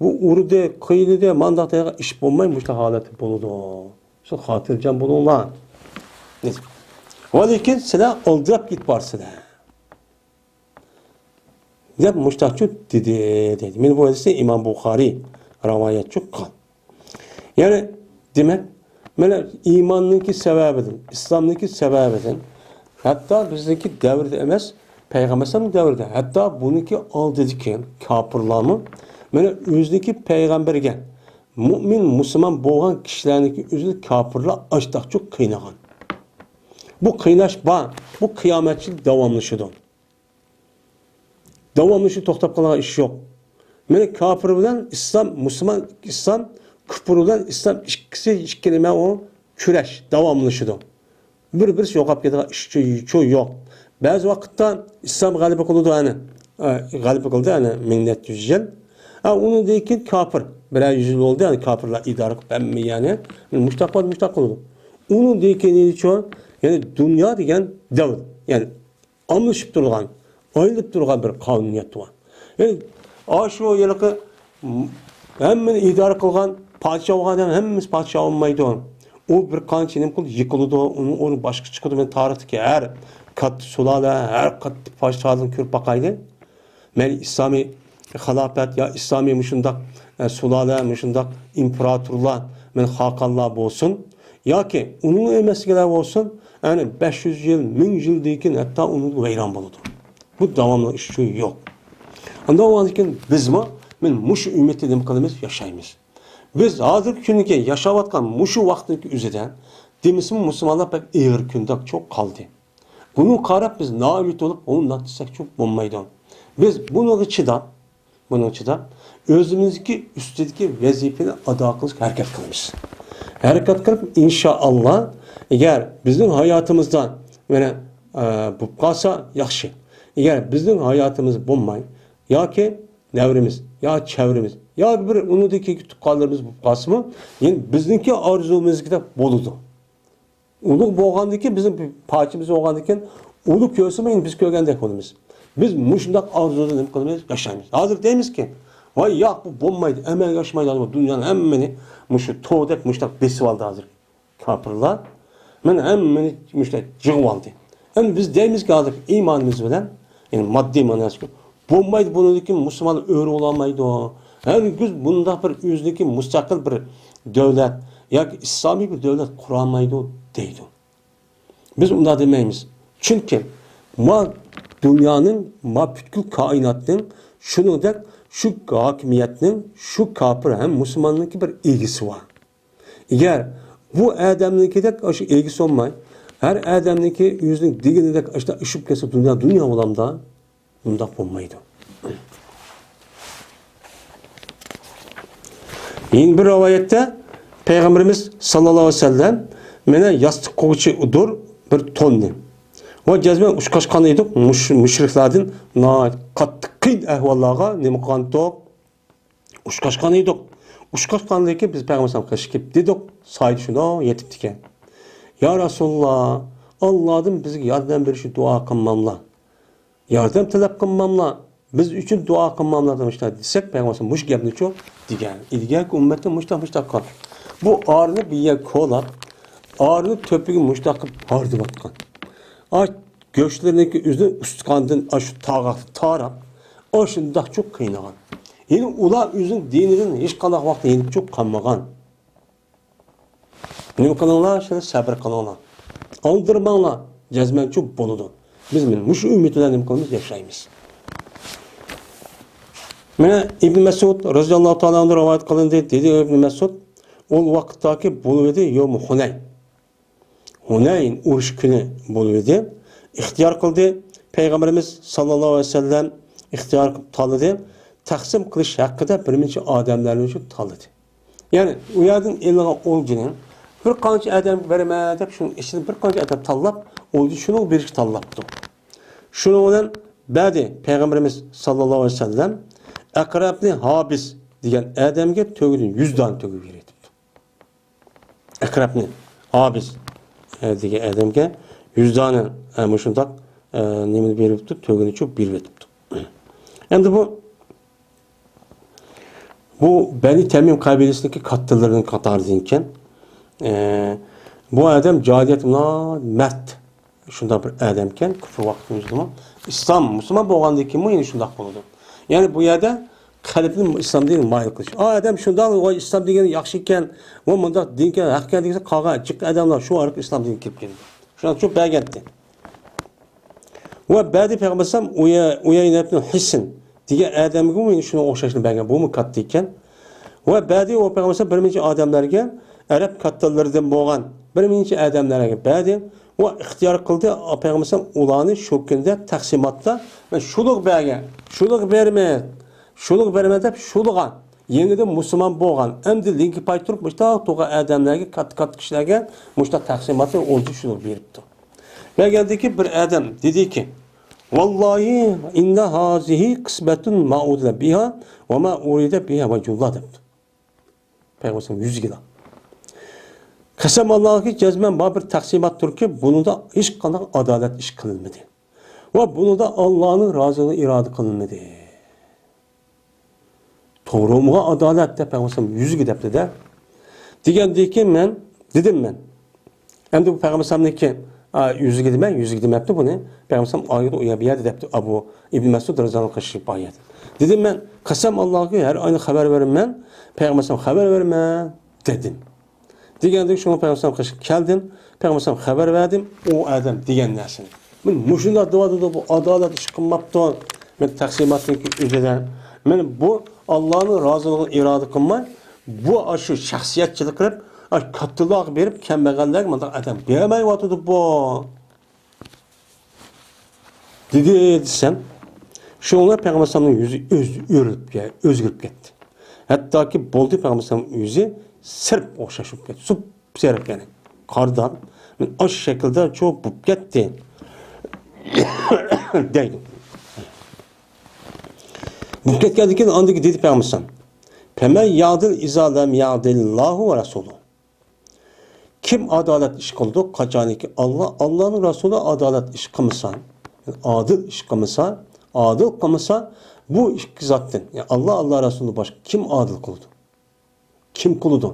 بۇ ئۇردى، قىينىدى، مانداق دېگەن ئىش بولماي مۇشۇنداق ھالەتتە بولىدۇ. شۇ خاتىرجەم بولۇڭلار. ۋەلىكىن سىلەر ئالدىراپ كېتىپ بارسىلەر. دەپ مۇشتاقچۇ دېدى، دەيدۇ. مانا بۇ ھەدىسنى ئىمام بۇخارىي رىۋايەتچۇ قىلغان. يەنى دېمەك، مانا ئىماننىڭكى سەۋەبىدىن، ئىسلامنىڭكى سەۋەبىدىن، ھەتتا بىزنىڭكى دەۋردە ئەمەس، پەيغەمبەر ئەلەيھىسسالامنىڭ دەۋرىدە، ھەتتا بۇنىڭكى ئالدىدىكى كاپىرلارمۇ مانا ئۆزىنىڭكى پەيغەمبەرگە، مۇئمىن، مۇسۇلمان بولغان كىشىلەرنىڭكى ئۆزىنى كاپىرلار ئاشتاقچۇ قىينىغان. بۇ قىيناش بار، بۇ قىيامەتچىلىك داۋاملىشىدۇ. داۋاملىشىپ توختاپ قالغان ئىش يوق. مانا كاپىر بىلەن ئىسلام، مۇسۇلمان، ئىسلام، كۇپۇر بىلەن ئىسلام ئىككىسى، ئىككى نېمە ئۇ؟ كۈرەش داۋاملىشىدۇ. بىر-بىرسى يوقاپ كېتىدىغان ئىش چو-، چو يوق. بەزى ۋاقىتتا ئىسلام غەلىبە قىلىدۇ، ئەنە، ئە، غەلىبە قىلدى، ئەنە، مىڭ نەچچە يۈز يىل. ئا، ئۇنىڭدىن كېيىن كاپىر، بىرەر يۈز يىل بولدى، يەنى كاپىرلار ئىدارە قىلىپ ھەممە يەرنى مۇشتاق قىلدى، مۇشتاق قىلىدۇ. ئۇنىڭدىن كېيىن شۇ يەنى دۇنيا دېگەن دەۋر، يەنى ئالمىشىپ تۇرغان، ئايلىنىپ تۇرغان بىر قانۇنىيەت بار. يەنى ئاشۇ ھېلىقى ھەممىنى ئىدارە قىلغان پادىشاھ بولغان ئادەم ھەممىسى پادىشاھ بولمايدۇ. ئۇ بىر قانچە نېمە قىلىدۇ، يىقىلىدۇ، ئۇنىڭ ئورنى باشقا چىقىدۇ. مەن تارىختىكى ھەر كاتتا سۇلالە، ھەر كاتتا پادىشاھلارنى كۆرۈپ باقايلى. مەيلى ئىسلامىي خىلاپەت يا ئىسلامىي مۇشۇنداق، ئە، سۇلالە، مۇشۇنداق ئىمپېراتورلار، مەن خاقانلار بولسۇن ياكى ئۇنىڭ ئەمەسلىكلەر بولسۇن، يەنى بەش يۈز يىل، مىڭ يىلدىن كېيىن ھەتتا ئۇنىڭ ۋەيران بولىدۇ. بۇ داۋاملىق ئىش ئۈچۈن يوق. ئانداق بولغاندىن كېيىن بىزمۇ، مەن مۇشۇ ئۈممەتتە نېمە قىلىمىز؟ ياشايمىز. بىز ھازىرقى كۈنىگە ياشاۋاتقان مۇشۇ ۋاقىتنىڭ ئۆزىدە دېمىسىمۇ مۇسۇلمانلار بەك ئېغىر كۈندە چوق قالدى. بۇنىڭغا قاراپ بىز نائۈمىد بولۇپ، ئۇنداق دېسەك چوق بولمايدۇ. بىز بۇنىڭغا چىداپ، بۇنىڭغا چىداپ، ئۆزىمىزدىكى ئۈستىدىكى ۋەزىپىنى ئادا قىلىشقا ھەرىكەت قىلىمىز. ھەرىكەت قىلىپ، ئىنشائاللا، ئەگەر بىزنىڭ ھاياتىمىزدا يەنە، ئە، بولۇپ قالسا ياخشى. ئەگەر بىزنىڭ ھاياتىمىز بولماي، ياكى نەۋرىمىز، يا چەۋرىمىز، يا بىر ئۇنىڭدىكى تۇغقانلىرىمىز بولۇپ قالسىمۇ، يەنى بىزنىڭكى ئارزۇمىزدەك بولىدۇ. ئۇلۇغ بولغاندىن كېيىن، بىزنىڭ پارچىمىز بولغاندىن كېيىن، ئۇلۇغ كۆرسىمۇ، يەنى بىز كۆرگەندەك بولىمىز. بىز مۇشۇنداق ئارزۇدا نېمە قىلىمىز؟ ياشايمىز. ھازىر دەيمىزكى، ۋاي ياق، بۇ بولمايدۇ، ئەمەلگە ئاشمايدۇ، دۇنيانىڭ ھەممىنى مۇشۇ توردەك مۇشۇنداق بېسىۋالدى ھازىر. كاپىرلار، مانا ھەممىنى مۇشۇنداق جىغىۋالدى. ئەمدى بىز دەيمىزكى، ھازىر ئىمانىمىز بىلەن، يەنى ماددىي مەناسى بولمايدۇ، بۇنىڭدىن كېيىن مۇسۇلمانلار ئۆرە ئالالمايدۇ. ھەرگىز بۇنداق بىر ئۆزىنىڭكى مۇستەقىل بىر دۆلەت ياكى ئىسلامىي بىر دۆلەت قۇرالمايدۇ دەيدۇ. بىز ئۇنداق دېمەيمىز. چۈنكى ما دۇنيانىڭ، ما پۈتكۈل كائىناتنىڭ، شۇنىڭدەك شۇ ھاكىمىيەتنىڭ، شۇ كاپىر ھەم مۇسۇلماننىڭكى بىر ئىگىسى بار. ئەگەر بۇ ئادەمنىڭكىدەك ئاشۇ ئىگىسى بولماي، ھەر ئادەمنىڭكى ئۆزىنىڭ دېگىنىدەك ئاشۇنداق ئىشىپ كەتسە، دۇنيا، دۇنيا بولامدا؟ بۇنداق بولمايدۇ. يەنە بىر رىۋايەتتە پەيغەمبىرىمىز ساللاللاھۇ ئەلەيھى ۋەسەللەم، مانا ياستۇق قوغۇچى ئۇدۇر بىر توننى. ۋە جەزمەن ئۇچقاشقان ئىدۇق، مۇش-، مۇشرىكلاردىن ناھايىتى قاتتىق قىيىن ئەھۋاللارغا نېمە قىلغانتۇق؟ ئۇچقاشقان ئىدۇق. ئۇچقاشقاندىن كېيىن بىز پەيغەمبەر ئەلەيھىسسالامغا قېچىپ كېتىپ دېدۇق، سايدا شۇنداق يېتىپتىكەن. يا رەسۇلاللا، ئاللادىن بىزگە ياردەم بېرىشنى دۇئا قىلماملا. ياردەم تەلەپ قىلماملا. بىز ئۈچۈن دۇئا قىلماملا دېمىشتا دېسەك، پەيغەمبەر ئەلەيھىسسالام مۇشۇ گەپنىچۇ دېگەن. ئىلگەركى ئۈممەتتە مۇشۇنداق، مۇشۇنداق قىلغان. بۇ ئارىنى بىر يەر كولاپ، ئارىنى تۆپىگە مۇشۇنداق قىلىپ ھاردىۋاتقان. ئاش گۆشلىرىنىڭكى ئۆزىنى ئۇستىخاندىن ئاشۇ تاغاقتا تاراپ، ئاشۇنداقچۇ قىينىغان. يەنى ئۇلار ئۆزىنىڭ دىنىدىن ھېچقانداق ۋاقىتتا يېنىپ چوق قالمىغان. نېمە قىلىڭلار؟ شۇنى سەبرى قىلىڭلار. ئالدىرىماڭلار. جەزمەنچۇ بولىدۇ. بىز مانا مۇشۇ ئۈمىد بىلەن نېمە قىلىمىز؟ ياشايمىز. مانا ئىبن مەسئۇد رەزىياللاھۇ تائالا ئەنھۇ رىۋايەت قىلىندى. دېدى ئىبن مەسئۇد، ئۇ ۋاقىتتاكى بولۇۋىدى يوم ھۇنەين. ھۇنەين ئۇرۇش كۈنى بولۇۋىدى. ئىختىيار قىلدى. پەيغەمبىرىمىز ساللاللاھۇ ئەلەيھى ۋەسەللەم ئىختىيار قىلىپ تاللىدى. تەقسىم قىلىش ھەققىدە بىر نەچچە ئادەملەرنى شۇ تاللىدى. يەنى ئۇ يەردىن ئېلىنغان ئولجىنى بىر قانچە ئادەمگە بېرىمەن دەپ، شۇنىڭ ئىچىدىن بىر قانچە ئادەم تاللاپ، ئولجا شۇنىڭغا بېرىشكە تاللاپتۇ. شۇنىڭ بىلەن بەردى. پەيغەمبىرىمىز ساللاللاھۇ ئەلەيھى ۋەسەللەم ئەقرەبنى ھابىس دېگەن ئادەمگە تۆگىدىن يۈز دانە تۆگە بېرىۋېتىپتۇ. ئەقرەبنى ھابىس، ئە، دېگەن ئادەمگە يۈز دانە، ئە، مۇشۇنداق، ئە، نېمىنى بېرىپتۇ، تۆگىنىچۇ بېرىۋېتىپتۇ. ئەمدى بۇ، بۇ بەنى تەمىم قەبىلىسىدىكى كاتتىلىرىنىڭ قاتارىدىن ئىكەن. ئە، بۇ ئادەم جاھىلىيەتتە مەرد شۇنداق بىر ئادەمكەن، كۇفر ۋاقتىمىزدىمۇ. ئىسلام، مۇسۇلمان بولغاندىن كېيىنمۇ يەنە شۇنداق بولىدۇ. يەنى بۇ يەردە قەلبنى ئىسلام دىنىغا مايىل قىلىش. ئا، ئادەم شۇنداق، ۋاي، ئىسلام دېگەن ياخشى ئىكەن، ۋە مۇنداق دىنكەن، ھەق ئىكەن دېسە، قالغان جىق ئادەملەر شۇ ئارقىلىق ئىسلام دىنىغا كىرىپ كەلدى. شۇنىڭ ئۈچۈن بەرگەنتى. ۋە بەدى پەيغەمبەر ئەلەيھىسسالام ئۇيە-، ئۇيەينە ئىبن ھىسن دېگەن ئادەمگىمۇ شۇنىڭغا ئوخشاشنى بەرگەن. بۇمۇ كاتتا ئىكەن. ۋە بەدى ئۇ پەيغەمبەر بىر نەچچە ئادەملەرگە، ئەرەب كاتتىلىرىدىن بولغان بىر نەچچە ئادەملەرگە بەدى ۋە ئىختىيار قىلدى، پەيغەمبەر ئۇلارنى شۇ كۈندە تەقسىماتتا، مەن شۇلۇغ بەرگەن، شۇلۇغ بەرمە، شۇلۇغ بەرمە دەپ شۇلىغان، يېڭىدىن مۇسۇلمان بولغان، ئەمدى لىڭكىپاي تۇرۇپ مۇشتاق تۇرغان ئادەملەرگە، كاتتا-كاتتا كىشىلەرگە مۇشتاق تەقسىماتنى ئولجا شۇلۇغ بېرىپتۇ. بەرگەندىكى بىر ئادەم دېدىكى، ۋاللاھى ئىننا ھازىھى قىسمەتۇن ما ئۇرىدە بىھا ۋە ما ئۇرىدە بىھا ۋەجھۇللا دەپتۇ. پەيغەمبەر يۈزگىلا. قەسەم ئاللاھكى، جەزمەن بار بىر تەقسىماتتۇركى، بۇنىڭدا ھېچقانداق ئادالەت ئىش قىلىنمىدى. ۋە بۇنىڭدا ئاللانىڭ رازىلىقى ئىرادە قىلىنمىدى. توغرىمىغا ئادالەت دەپ پەيغەمبەر يۈزىگە دەپتۇ-دە. دېگەندىن كېيىن مەن دېدىم مەن. ئەمدى بۇ پەيغەمبەر ئەلەيھىسسالامنىڭكى، ئا، يۈزىگە دېمەي، يۈزىگە دېمەپتۇ بۇنى. پەيغەمبەر ئەلەيھىسسالام ئايىغىدا ئۇ يەر بۇ يەردە دەپتۇ. ئەبۇ ئىبن مەسئۇد رەزىياللاھۇ ئەنھۇ قىلىشى بار ئىدى. دېدىم مەن، قەسەم ئاللاھكى، ھەر ئاينى خەۋەر بېرىمەن، پەيغەمبەر ئەلەيھىسسالام خەۋەر بېرىمەن دېدىم. دېگەندىن شۇڭا پەيغەمبەر قېشىغا كەلدىم، پەيغەمبەر خەۋەر بەردىم، ئۇ ئادەم دېگەن نەرسىنى. مەن مۇشۇنداق دەۋاتىدۇ، بۇ ئادالەت ئىش قىلماپتۇ. مەن تەقسىماتنىڭكى ئۆزىدە. مەن بۇ ئاللانىڭ رازىلىقىنى ئىرادە قىلماي، بۇ ئاشۇ شەخسىيەتچىلىك قىلىپ، ئاشۇ كاتتىلارغا بېرىپ، كەمبەغەللەرگە مۇنداق ئادەم بەرمەيۋاتىدۇ بۇ. دېدى دېسەم، شۇنىڭ بىلەن پەيغەمبەر ئەلەيھىسسالامنىڭ يۈزى ئۆز-، ئۆرۈلۈپ كە-، ئۆزگىرىپ كەتتى. ھەتتاكى بولدى پەيغەمبەر ئەلەيھىسسالامنىڭ يۈزى سېرىق ئوخشاش بولۇپ كەتتى، سۇپسېرىق يەنى. قارىدام، مەن ئاشۇ شەكىلدە چۇ بولۇپ كەتتى. دەيدۇ. بولۇپ كەتكەندىن كېيىن ئاندىن كېيىن دېدى پەيغەمبەر ئەلەيھىسسالام، پەمەن يەدىل ئىزا لەم يەدىللاھۇ ۋە رەسۇلۇ. كىم ئادالەت ئىش قىلىدۇ؟ قاچانكى ئاللا، ئاللانىڭ رەسۇلى ئادالەت ئىش قىلمىسا، ئادىل ئىش قىلمىسا، ئادىل قىلمىسا، بۇ ئىككى زاتتىن، يەنى ئاللا، ئاللا رەسۇلىدىن باشقا كىم ئادىل قىلىدۇ؟ كىم قىلىدۇ؟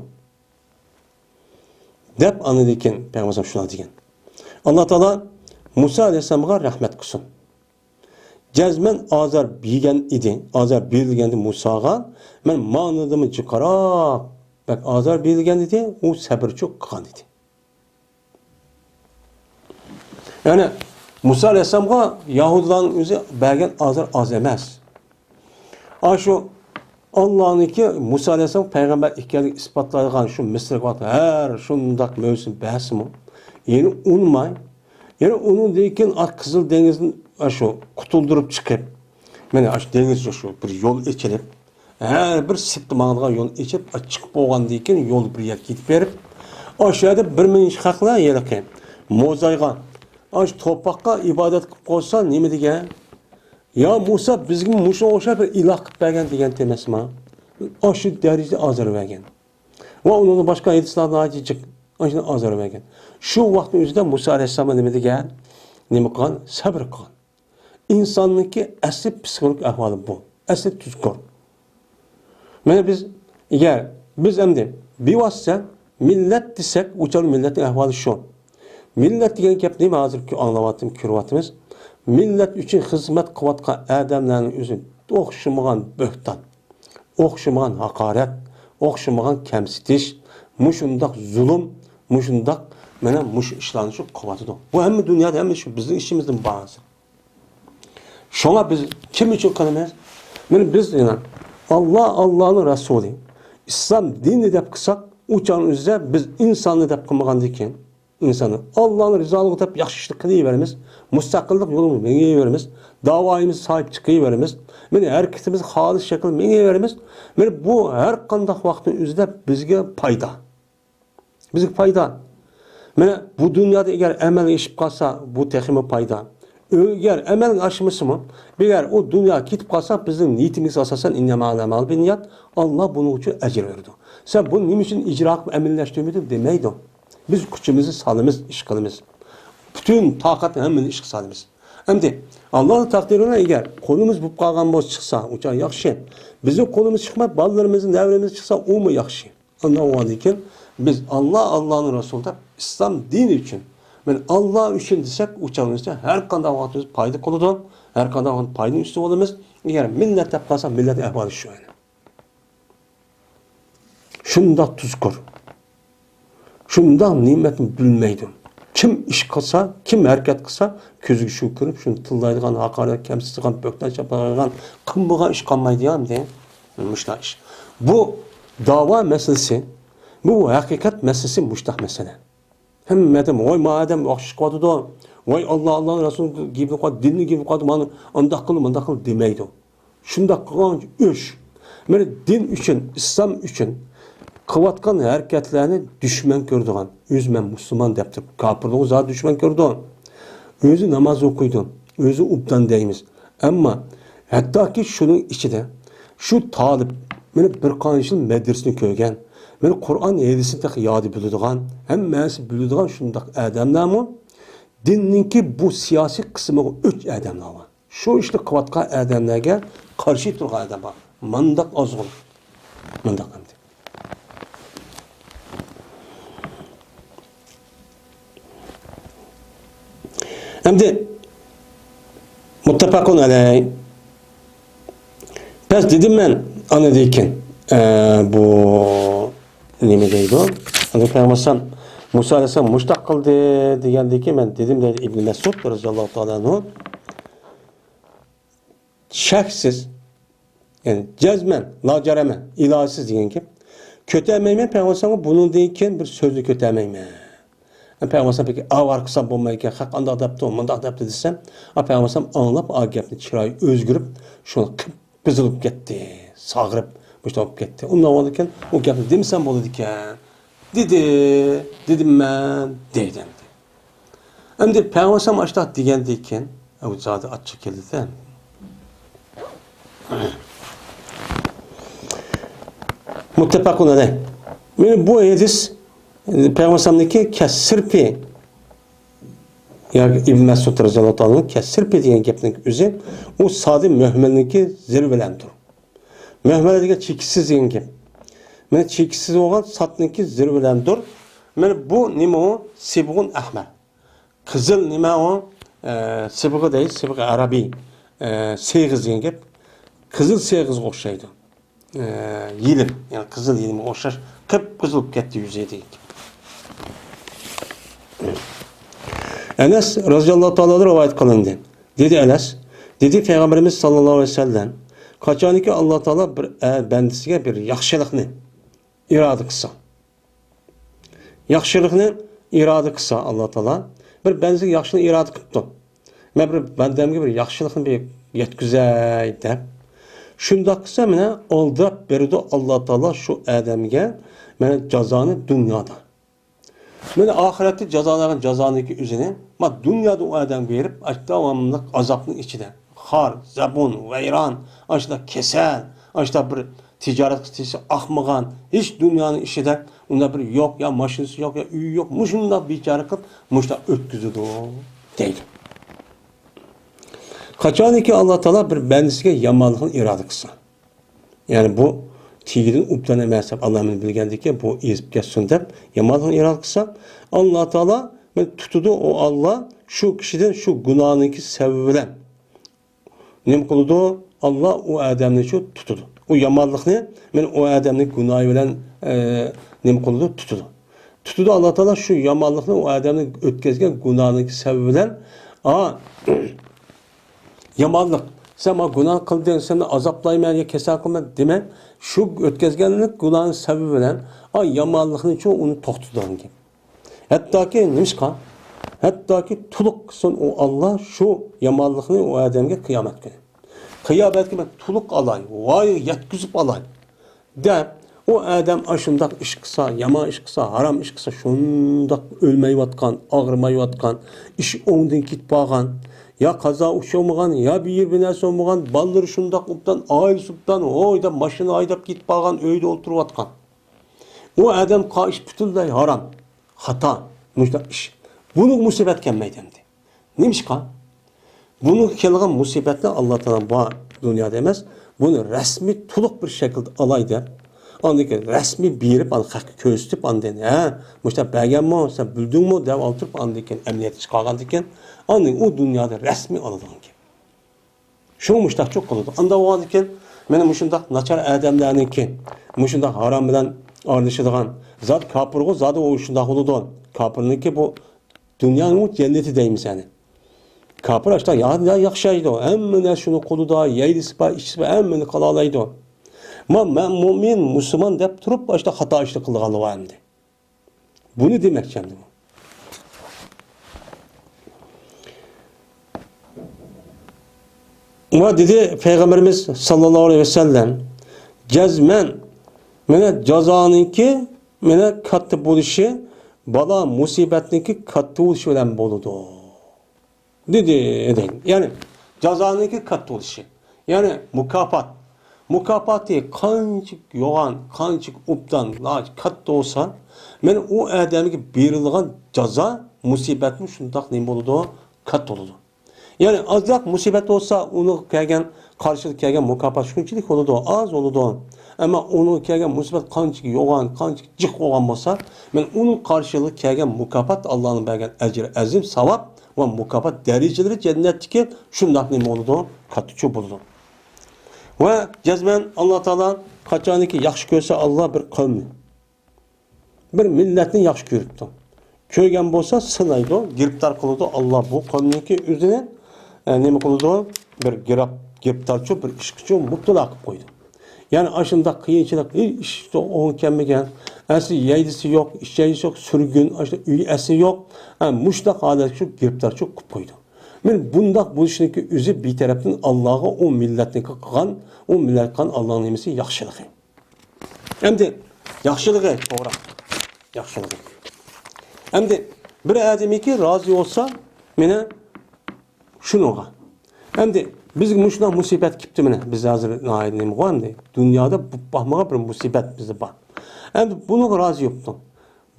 دەپ ئاندىن كېيىن پەيغەمبەر شۇنداق دېگەن. ئاللا تائالا مۇسا ئەلەيھىسسالامغا رەھمەت قىلسۇن. جەزمەن ئازار يېگەن ئىدى. ئازار بېرىلگەندە مۇساغا، مەن ماڭىدىمۇ جىقراق، بەك ئازار بېرىلگەن ئىدى، ئۇ سەبرچۇ قىلغان ئىدى. يەنى مۇسا ئەلەيھىسسالامغا يەھۇدىيلارنىڭ ئۆزى بەرگەن ئازار ئاز ئەمەس. ئاشۇ ئاللانىڭكى مۇسا ئەلەيھىسسالام پەيغەمبەر ئىكەنلىكىنى ئىسپاتلايدىغان شۇ مىسىرغا ۋاقىت ھەر شۇنداق مەۋسۇم بەرسىمۇ، يەنە ئۇنىماي، يەنە ئۇنىڭدىن كېيىن ئا، قىزىل دېڭىزنى ئاشۇ قۇتۇلدۇرۇپ چىقىپ، مانا ئاشۇ دېڭىزدا شۇ بىر يول ئېچىلىپ، ھەر بىر سىرتتا ماڭىدىغان يول ئېچىپ، ئا، چىقىپ بولغاندىن كېيىن يول بىر يەرگە يېتىپ بېرىپ، ئاشۇ يەردە بىر مىڭ خەقلەر ھېلىقى موزايغا، ئاشۇ توپاققا ئىبادەت قىلىپ قالسا نېمە دېگەن؟ يا مۇسا، بىزگىمۇ مۇشۇنىڭغا ئوخشاش بىر ئىلاھ قىلىپ بەرگەن دېگەن ئەمەسما؟ ئاشۇ دەرىجىدە ئازار بەرگەن. ۋە ئۇنىڭدىن باشقا ھەدىسلەر ناھايىتى جىق. ئاشۇنداق ئازار بەرگەن. شۇ ۋاقىتنىڭ ئۆزىدە مۇسا ئەلەيھىسسالام نېمە دېگەن؟ نېمە قىلغان؟ سەبر قىلغان. ئىنساننىڭكى ئەسلى پسىخولوگىك ئەھۋالى بۇ. ئەسلى تۈزكور. مانا بىز، ئەگەر بىز ئەمدى بىۋاسىتە مىللەت دېسەك، ئۇ چاغدا مىللەتنىڭ ئەھۋالى شۇ. مىللەت دېگەن گەپنى ھازىر كۆ-، ئاڭلاۋاتىمىز، كۆرۈۋاتىمىز. مىللەت ئۈچۈن خىزمەت قىلىۋاتقان ئادەملەرنىڭ ئۆزى ئوخشىمىغان بۆھتان، ئوخشىمىغان ھاقارەت، ئوخشىمىغان كەمسىتىش، مۇشۇنداق زۇلۇم، مۇشۇنداق، مانا مۇشۇ ئىشلارنى شۇ قىلىۋاتىدۇ. بۇ ھەممە دۇنيادا، ھەممە شۇ بىزنىڭ ئىچىمىزدىن بار ھازىر. شۇڭا بىز كىم ئۈچۈن قىلىمىز؟ مانا بىز يەنە ئاللا، ئاللانىڭ رەسۇلى، ئىسلام دىنى دەپ قىلساق، ئۇ چاغنىڭ ئۆزىدە بىز ئىنساننى دەپ قىلمىغاندىن كېيىن، ئىنساننى ئاللانىڭ رىزالىقى دەپ ياخشى ئىشنى قىلىۋېرىمىز، مۇستەقىللىق يولىمىزدا مېڭىۋېرىمىز، داۋايىمىزغا ساھىب چىقىۋېرىمىز، مانا ھەرىكىتىمىزگە خالىس شەكىلدە مېڭىۋېرىمىز. مانا بۇ ھەر قانداق ۋاقىتنىڭ ئۆزىدە بىزگە پايدا. بىزگە پايدا. مانا بۇ دۇنيادا ئەگەر ئەمەلگە ئېشىپ قالسا، بۇ تېخىمۇ پايدا. ئەگەر ئەمەلگە ئاشمىسىمۇ، ئەگەر ئۇ دۇنيا كېتىپ قالسا، بىزنىڭ نىيىتىمىزگە ئاساسەن، ئىننەمەل ئەمال بىننىيات، ئاللا بۇنىڭ ئۈچۈن ئەجىر بېرىدۇ. سەن بۇنى نېمە ئۈچۈن ئىجرا قىلىپ ئەمەلىيلەشتۈرمىدىڭ دېمەيدۇ. بىز كۈچىمىزنى سالىمىز، ئىش قىلىمىز. پۈتۈن تاقەتنى ھەممىنى ئىشقا سالىمىز. ئەمدى ئاللانىڭ تەقدىرىنى ئەگەر قولىمىز بولۇپ قالغان بولسا چىقسا، ئۇچا ياخشى. بىزنىڭ قولىمىز چىقماي، بالىلىرىمىزنىڭ نەۋرىمىز چىقسا، ئۇمۇ ياخشى. ئاندىن ئۇنىڭدىن كېيىن بىز ئاللا، ئاللانىڭ رەسۇلى دەپ ئىسلام دىنى ئۈچۈن، مەن ئاللا ئۈچۈن دېسەك، ئۇ چاغنىڭ ئىچىدە ھەر قانداق ۋاقىتتا بىز پايدا قىلىدۇ، ھەر قانداق ۋاقىت پايدىنىڭ ئۈستىدە بولىمىز. ئەگەر مىللەت دەپ قالسا، مىللەتنىڭ ئەھۋالى شۇ ئەنە. شۇنداق تۇزكور. شۇنداق نېمەتنى بىلمەيدۇ. كىم ئىش قىلسا، كىم ھەرىكەت قىلسا، كۆزىگە شۇ كۆرۈپ، شۇنى تىللايدىغان، ھاقارەت، كەمسىتىدىغان، بۆھتان چاپلايدىغان، قىلمىغان ئىش قالمايدۇ يا ئەمدى. مۇشۇنداق ئىش. بۇ داۋا مەسىلىسى، بۇ ھەقىقەت مەسىلىسى مۇشۇنداق مەسىلە. ھەممە ئادەم، ۋاي، ما ئادەم ياخشى ئىش قىلىۋاتىدۇ، ۋاي، ئاللا، ئاللانىڭ رەسۇلىنىڭ گېپىنى قىلىۋاتىدۇ، دىننىڭ گېپىنى قىلىۋاتىدۇ، مانا ئانداق قىل، مانداق قىل دېمەيدۇ. شۇنداق قىلغان ئۆش. مانا دىن ئۈچۈن، ئىسلام ئۈچۈن قىلىۋاتقان ھەرىكەتلەرنى دۈشمەن كۆرىدىغان، ئۆزى مەن مۇسۇلمان دەپ تۇرۇپ، كاپىرلىقنى زادى دۈشمەن كۆرىدۇ. ئۆزى ناماز ئوقۇيدۇ، ئۆزى ئوبدان دەيمىز. ئەمما ھەتتاكى شۇنىڭ ئىچىدە شۇ تالىپ، مانا بىر قانچە يىل مەدرىسىنى كۆرگەن، مانا قۇرئان ھەدىسنى تېخى يادى بىلىدىغان، ھەممە نەرسە بىلىدىغان شۇنداق ئادەملەرمۇ دىننىڭكى بۇ سىياسىي قىسمىغا ئۆچ ئادەملەر بار. شۇ ئىشنى قىلىۋاتقان ئادەملەرگە قارشى تۇرغان ئادەم بار. مانداق ئازغۇن. مانداق ئەمدى. ئەمدى مۇتتەپەقۇن ئەلەي. بەس دېدىم مەن ئاندىن كېيىن، ئە، بۇ نېمە دەيدۇ؟ ئاندىن پەيغەمبەر ئەلەيھىسسالام مۇسا ئەلەيھىسسالام مۇشتاق قىلدى دېگەندىن كېيىن مەن دېدىم دەيدۇ ئىبن مەسئۇد رەزىياللاھۇ تائالا ئەنھۇ. شەكسىز، يەنى جەزمەن، لاجەرەمە، ئىلاجسىز دېگەن گەپ. كۆتەرمەيمەن پەيغەمبەر ئەلەيھىسسالامغا بۇنىڭدىن كېيىن بىر سۆزنى كۆتەرمەيمەن. پەيغەمبەر ئەلەيھىسسالام بەلكى ئاۋارە قىلسام بولمايدىكەن، خەق ئانداق دەپتۇ، مۇنداق دەپتۇ دېسەم، ئا، پەيغەمبەر ئەلەيھىسسالام ئاڭلاپ، ئا گەپنى چىرايى ئۆزگىرىپ، شۇڭا قىپقىزىل بولۇپ كەتتى، ساغىرىپ، مۇشۇنداق بولۇپ كەتتى. ئۇنداق بولغاندىكىن ئۇ گەپنى دېمىسەم بولىدىكەن، دېدى، دېدىم مەن، دەيدۇ ئەمدى. ئەمدى پەيغەمبەر ئەلەيھىسسالام ئاشۇنداق دېگەندىن كېيىن، ئەبۇ زادى ئاچچىق كەلدى-دە. مۇتتەپەقۇن ئەلەيھ. مانا بۇ ھەدىس، پەيغەمبەر ئەلەيھىسسالامنىڭكى كەسسىرپى، ياكى ئىبن مەسئۇد رەزىياللاھۇ تائالا ئەنھۇ كەسسىرپى دېگەن گەپنىڭ ئۆزى، ئۇ سادى مۆھمەلنىڭكى زىرى بىلەندۇر. مۆھمەل دېگەن چېكىتسىز دېگەن گەپ. مانا چېكىتسىز بولغان ساتنىڭكى زىرى بىلەندۇر. مانا بۇ نېمە ئۇ؟ سىبغۇن ئەھمەر. قىزىل نېمە ئۇ؟ ئە، سىبغا دەيدۇ، سىبغا ئەرەبىي. ئە، سېغىز دېگەن گەپ. قىزىل سېغىزغا ئوخشايدۇ. ئە، يېلىم، يەنى قىزىل يېلىمغا ئوخشاش قىپقىزىل بولۇپ كەتتى يۈزى دېگەن گەپ. ئەنەس رەزىياللاھۇ تائالا رىۋايەت قىلىندى. دېدى ئەنەس، دېدى پەيغەمبىرىمىز ساللاللاھۇ ئەلەيھى ۋەسەللەم، قاچانكى ئاللا تائالا بىر، ئە، بەندىسىگە بىر ياخشىلىقنى ئىرادە قىلسا، ياخشىلىقنى ئىرادە قىلسا ئاللا تائالا، بىر بەندىسىگە ياخشىلىقنى ئىرادە قىپتۇ. مەن بىر بەندەمگە بىر ياخشىلىقنى بىر يەتكۈزەي دەپ. شۇنداق قىلسا، مانا ئالدىراپ بېرىدۇ ئاللا تائالا شۇ ئادەمگە، مانا جازانى دۇنيادا. مانا ئاخىرەتتە جازالانغان جازانىڭكى ئۆزىنى، ما دۇنيادا ئۇ ئادەمگە بېرىپ، ئاشۇ داۋاملىق ئازابنىڭ ئىچىدە. خار، زەبۇن، ۋەيران، ئاشۇنداق كېسەل، ئاشۇنداق بىر تىجارەت قىلىشى ئاقمىغان، ھېچ دۇنيانىڭ ئىچىدە ئۇنداق بىر يوق، يا ماشىنىسى يوق، يا ئۆيى يوق، مۇشۇنداق بىچارە قىلىپ، مۇشۇنداق ئۆتكۈزىدۇ، دەيدۇ. قاچانكى ئاللا تائالا بىر بەندىسىگە يامانلىقنى ئىرادە قىلسا، يەنى بۇ تېگىدىن ئوبدان ئەمەس دەپ، ئاللا مېنى بىلگەندىكىن، بۇ ئېزىپ كەتسۇن دەپ يامانلىقنى ئىرادە قىلسا، ئاللا تائالا مېنى تۇتىدۇ، ئۇ ئاللا شۇ كىشىدىن شۇ گۇناھنىڭكى سەۋەبى بىلەن نېمە قىلىدۇ؟ ئاللا ئۇ ئادەمنى شۇ تۇتىدۇ. ئۇ يامانلىقنى مېنى ئۇ ئادەمنىڭ گۇناھى بىلەن، ئە، نېمە قىلىدۇ؟ تۇتىدۇ. تۇتىدۇ ئاللا تائالا شۇ يامانلىقنى ئۇ ئادەمنىڭ ئۆتكەزگەن گۇناھىنىڭكى سەۋەبى بىلەن، ئا، يامانلىق، سەن مانا گۇناھ قىلدىڭ، سېنى ئازابلايمەن يا كېسەل قىلىمەن دېمەي، شۇ ئۆتكەزگەنلىك گۇناھنىڭ سەۋەبى بىلەن، ئا، يامانلىقنى شۇ ئۇنى توختىتىدىغان گەپ. ھەتتاكى نېمىشقا؟ ھەتتاكى تولۇق قىلسۇن ئۇ ئاللا شۇ يامانلىقنى ئۇ ئادەمگە قىيامەت كۈنى. قىيامەت كۈنى مەن تولۇق ئالاي، ۋاي يەتكۈزۈپ ئالاي دەپ، ئۇ ئادەم ئاشۇنداق ئىش قىلسا، يامان ئىش قىلسا، ھارام ئىش قىلسا، شۇنداق ئۆلمەيۋاتقان، ئاغرىمايۋاتقان، ئىش ئوڭدىن كېتىپ قالغان، يا قازا ئۇچرىمىغان، يا بىر يېرى بىر نەرسە بولمىغان، بالىلىرى شۇنداق ئوبدان، ئائىلىسى ئوبدان، ھوي دەپ ماشىنا ھەيدەپ كېتىپ قالغان، ئۆيدە ئولتۇرۇۋاتقان. ئۇ ئادەم قىلغان ئىش پۈتۈنلەي ھارام، خاتا، مۇشۇنداق ئىش. بۇنىڭغا مۇسىبەت كەلمەيدۇ ئەمدى. نېمىشقا؟ بۇنىڭغا كېلىدىغان مۇسىبەتنى ئاللا تائالا بار دۇنيادا ئەمەس، بۇنى رەسمىي تولۇق بىر شەكىلدە ئالاي دەپ، ئاندىن كېيىن رەسمىي بېرىپ، ئاندىن خەققە كۆرسىتىپ، ئاندىن، ھە، مۇشۇنداق بەرگەنمۇ، سەن بىلدىڭمۇ دەپ ئولتۇرۇپ، ئاندىن كېيىن ئەمەلىيەتتە چىقارغاندىن كېيىن، ئاندىن ئۇ دۇنيادا رەسمىي ئالىدىغان گەپ. شۇڭا مۇشۇنداق قىلىدۇ. ئانداق بولغاندىكىن، مانا مۇشۇنداق ناچار ئادەملەرنىڭكى، مۇشۇنداق ھارام بىلەن ئارىلىشىدىغان، زادى كاپىرغۇ زادى ئۇ شۇنداق بولىدۇ. كاپىرنىڭكى بۇ دۇنيانىڭ جەننىتى دەيمىز يەنى. كاپىر ئاشتا يا، يا ياخشايدۇ، ھەممە نەرسە شۇنىڭ قولىدا، يەيلىسى بار، ئىچىسى بار، ھەممىنى قىلالايدۇ. ما، مەن مۇئمىن، مۇسۇلمان دەپ تۇرۇپ، ئاشتا خاتا ئىشنى قىلىدىغانلار بار ئەمدى. بۇنى دېمەكچى ئەمدى بۇ. ما دېدى پەيغەمبىرىمىز ساللاللاھۇ ئەلەيھى ۋەسەللەم، جەزمەن، مانا جازانىڭكى، مانا كاتتا بولۇشى، بالا مۇسىبەتنىڭكى كاتتا بولۇشى بىلەن بولىدۇ. دېدى، دەيدۇ. يەنى جازانىڭكى كاتتا بولۇشى. يەنى مۇكاپات. مۇكاپاتى قانچىلىك يوغان، قانچىلىك ئوبدان، ناھايىتى كاتتا بولسا، مانا ئۇ ئادەمگە بېرىلىدىغان جازا، مۇسىبەتمۇ شۇنداق نېمە بولىدۇ؟ كاتتا بولىدۇ. يەنى ئازراق مۇسىبەت بولسا، ئۇنىڭغا كەلگەن، قارشىلىق كەلگەن مۇكاپات شۇنچىلىك بولىدۇ، ئاز بولىدۇ. ئەمما ئۇنىڭغا كەلگەن مۇسىبەت قانچىلىك يوغان، قانچىلىك جىق بولغان بولسا، مانا ئۇنىڭ قارشىلىقىغا كەلگەن مۇكاپات، ئاللانىڭ بەرگەن ئەجرى ئەزىم، ساۋاب ۋە مۇكاپات دەرىجىلىرى جەننەتتىكى شۇنداق نېمە بولىدۇ؟ كاتتا چوڭ بولىدۇ. ۋە جەزمەن ئاللا تائالا قاچانكى ياخشى كۆرسە، ئاللا بىر قەۋمنى، بىر مىللەتنى ياخشى كۆرۈپتۇ. كۆرگەن بولسا سىنايدۇ، گىرىپتار قىلىدۇ. ئاللا بۇ قەۋمنىڭكى ئۆزىنى، ئە، نېمە قىلىدۇ؟ بىر گىرىپ-، گىرىپتارچۇ، بىر ئىشقىچۇ مۇپتىلا قىلىپ قويىدۇ. يەنى ئاشۇنداق قىيىنچىلىق، ھېچ ئىشتا ئوڭى كەلمىگەن، ئەسلى يەيدىسى يوق، ئىچەيدىسى يوق، سۈرگۈن، ئاشۇنداق ئۆي ئەسلى يوق. ھە، مۇشۇنداق ھالەتكە چۈشۈپ گىرىپتارچۇ قىلىپ قويىدۇ. مانا بۇنداق بولۇشنىڭكى ئۆزى بىر تەرەپتىن ئاللاغا ئۇ مىللەتنىڭكى قىلغان، ئۇ مىللەتكە قىلغان ئاللانىڭ نېمىسى؟ ياخشىلىقى. ئەمدى ياخشىلىقى، توغرا. ياخشىلىقى. ئەمدى بىر ئادەمكى رازى بولسا، مانا شۇنىڭغا. ئەمدى بىزگە مۇشۇنداق مۇسىبەت كېلىپتۇ مانا. بىز ھازىر ناھايىتى نېمىغۇ ئەمدى. دۇنيادا بولۇپ باقمىغان بىر مۇسىبەت بىزدە بار. ئەمدى بۇنىڭغا رازى بوپتۇ.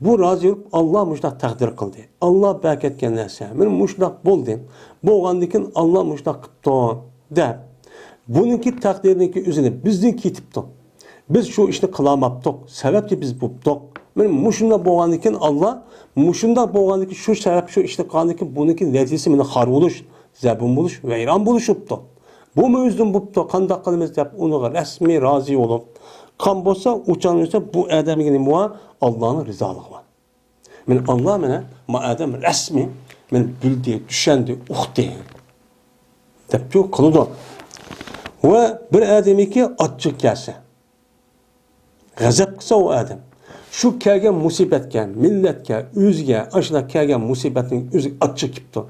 بۇ رازى بولۇپ، ئاللا مۇشۇنداق تەقدىر قىلدى. ئاللا بەركەتكەن نەرسە. مانا مۇشۇنداق بولدى. بولغاندىن كېيىن ئاللا مۇشۇنداق قىپتۇ دەپ، بۇنىڭكى تەقدىرنىڭكى ئۆزىنى كېتىپتۇ. بىز شۇ ئىشنى قىلالماپتۇق. سەۋەبچى بىز بوپتۇق. مانا مۇشۇنداق بولغاندىن كېيىن ئاللا، مۇشۇنداق بولغاندىن كېيىن شۇ سەۋەب، شۇ ئىشنى قىلغاندىن كېيىن بۇنىڭكى نەتىجىسى مانا خار بولۇش، زەبۇن بولۇش، ۋەيران بولۇش بوپتۇ. بۇمۇ ئۆزىدىن بوپتۇ، قانداق قىلىمىز دەپ ئۇنىڭغا رەسمىي رازى بولۇپ قان بولسا، ئۇچان ئۆسە بۇ ئادەمگە نېمە بار؟ ئاللانىڭ رىزالىقى بار. مانا ئاللا مانا ما ئادەم رەسمىي مانا بىلدى، چۈشەندى، ئۇقتى دەپچۇ قىلىدۇ. ۋە بىر ئادەمگە ئاچچىقى كەلسە، غەزەپ قىلسا ئۇ ئادەم، شۇ كەلگەن مۇسىبەتكە، مىللەتكە، ئۆزىگە، ئاشۇنداق كەلگەن مۇسىبەتنىڭ ئۆزىگە ئاچچىقى كېلىپتۇ.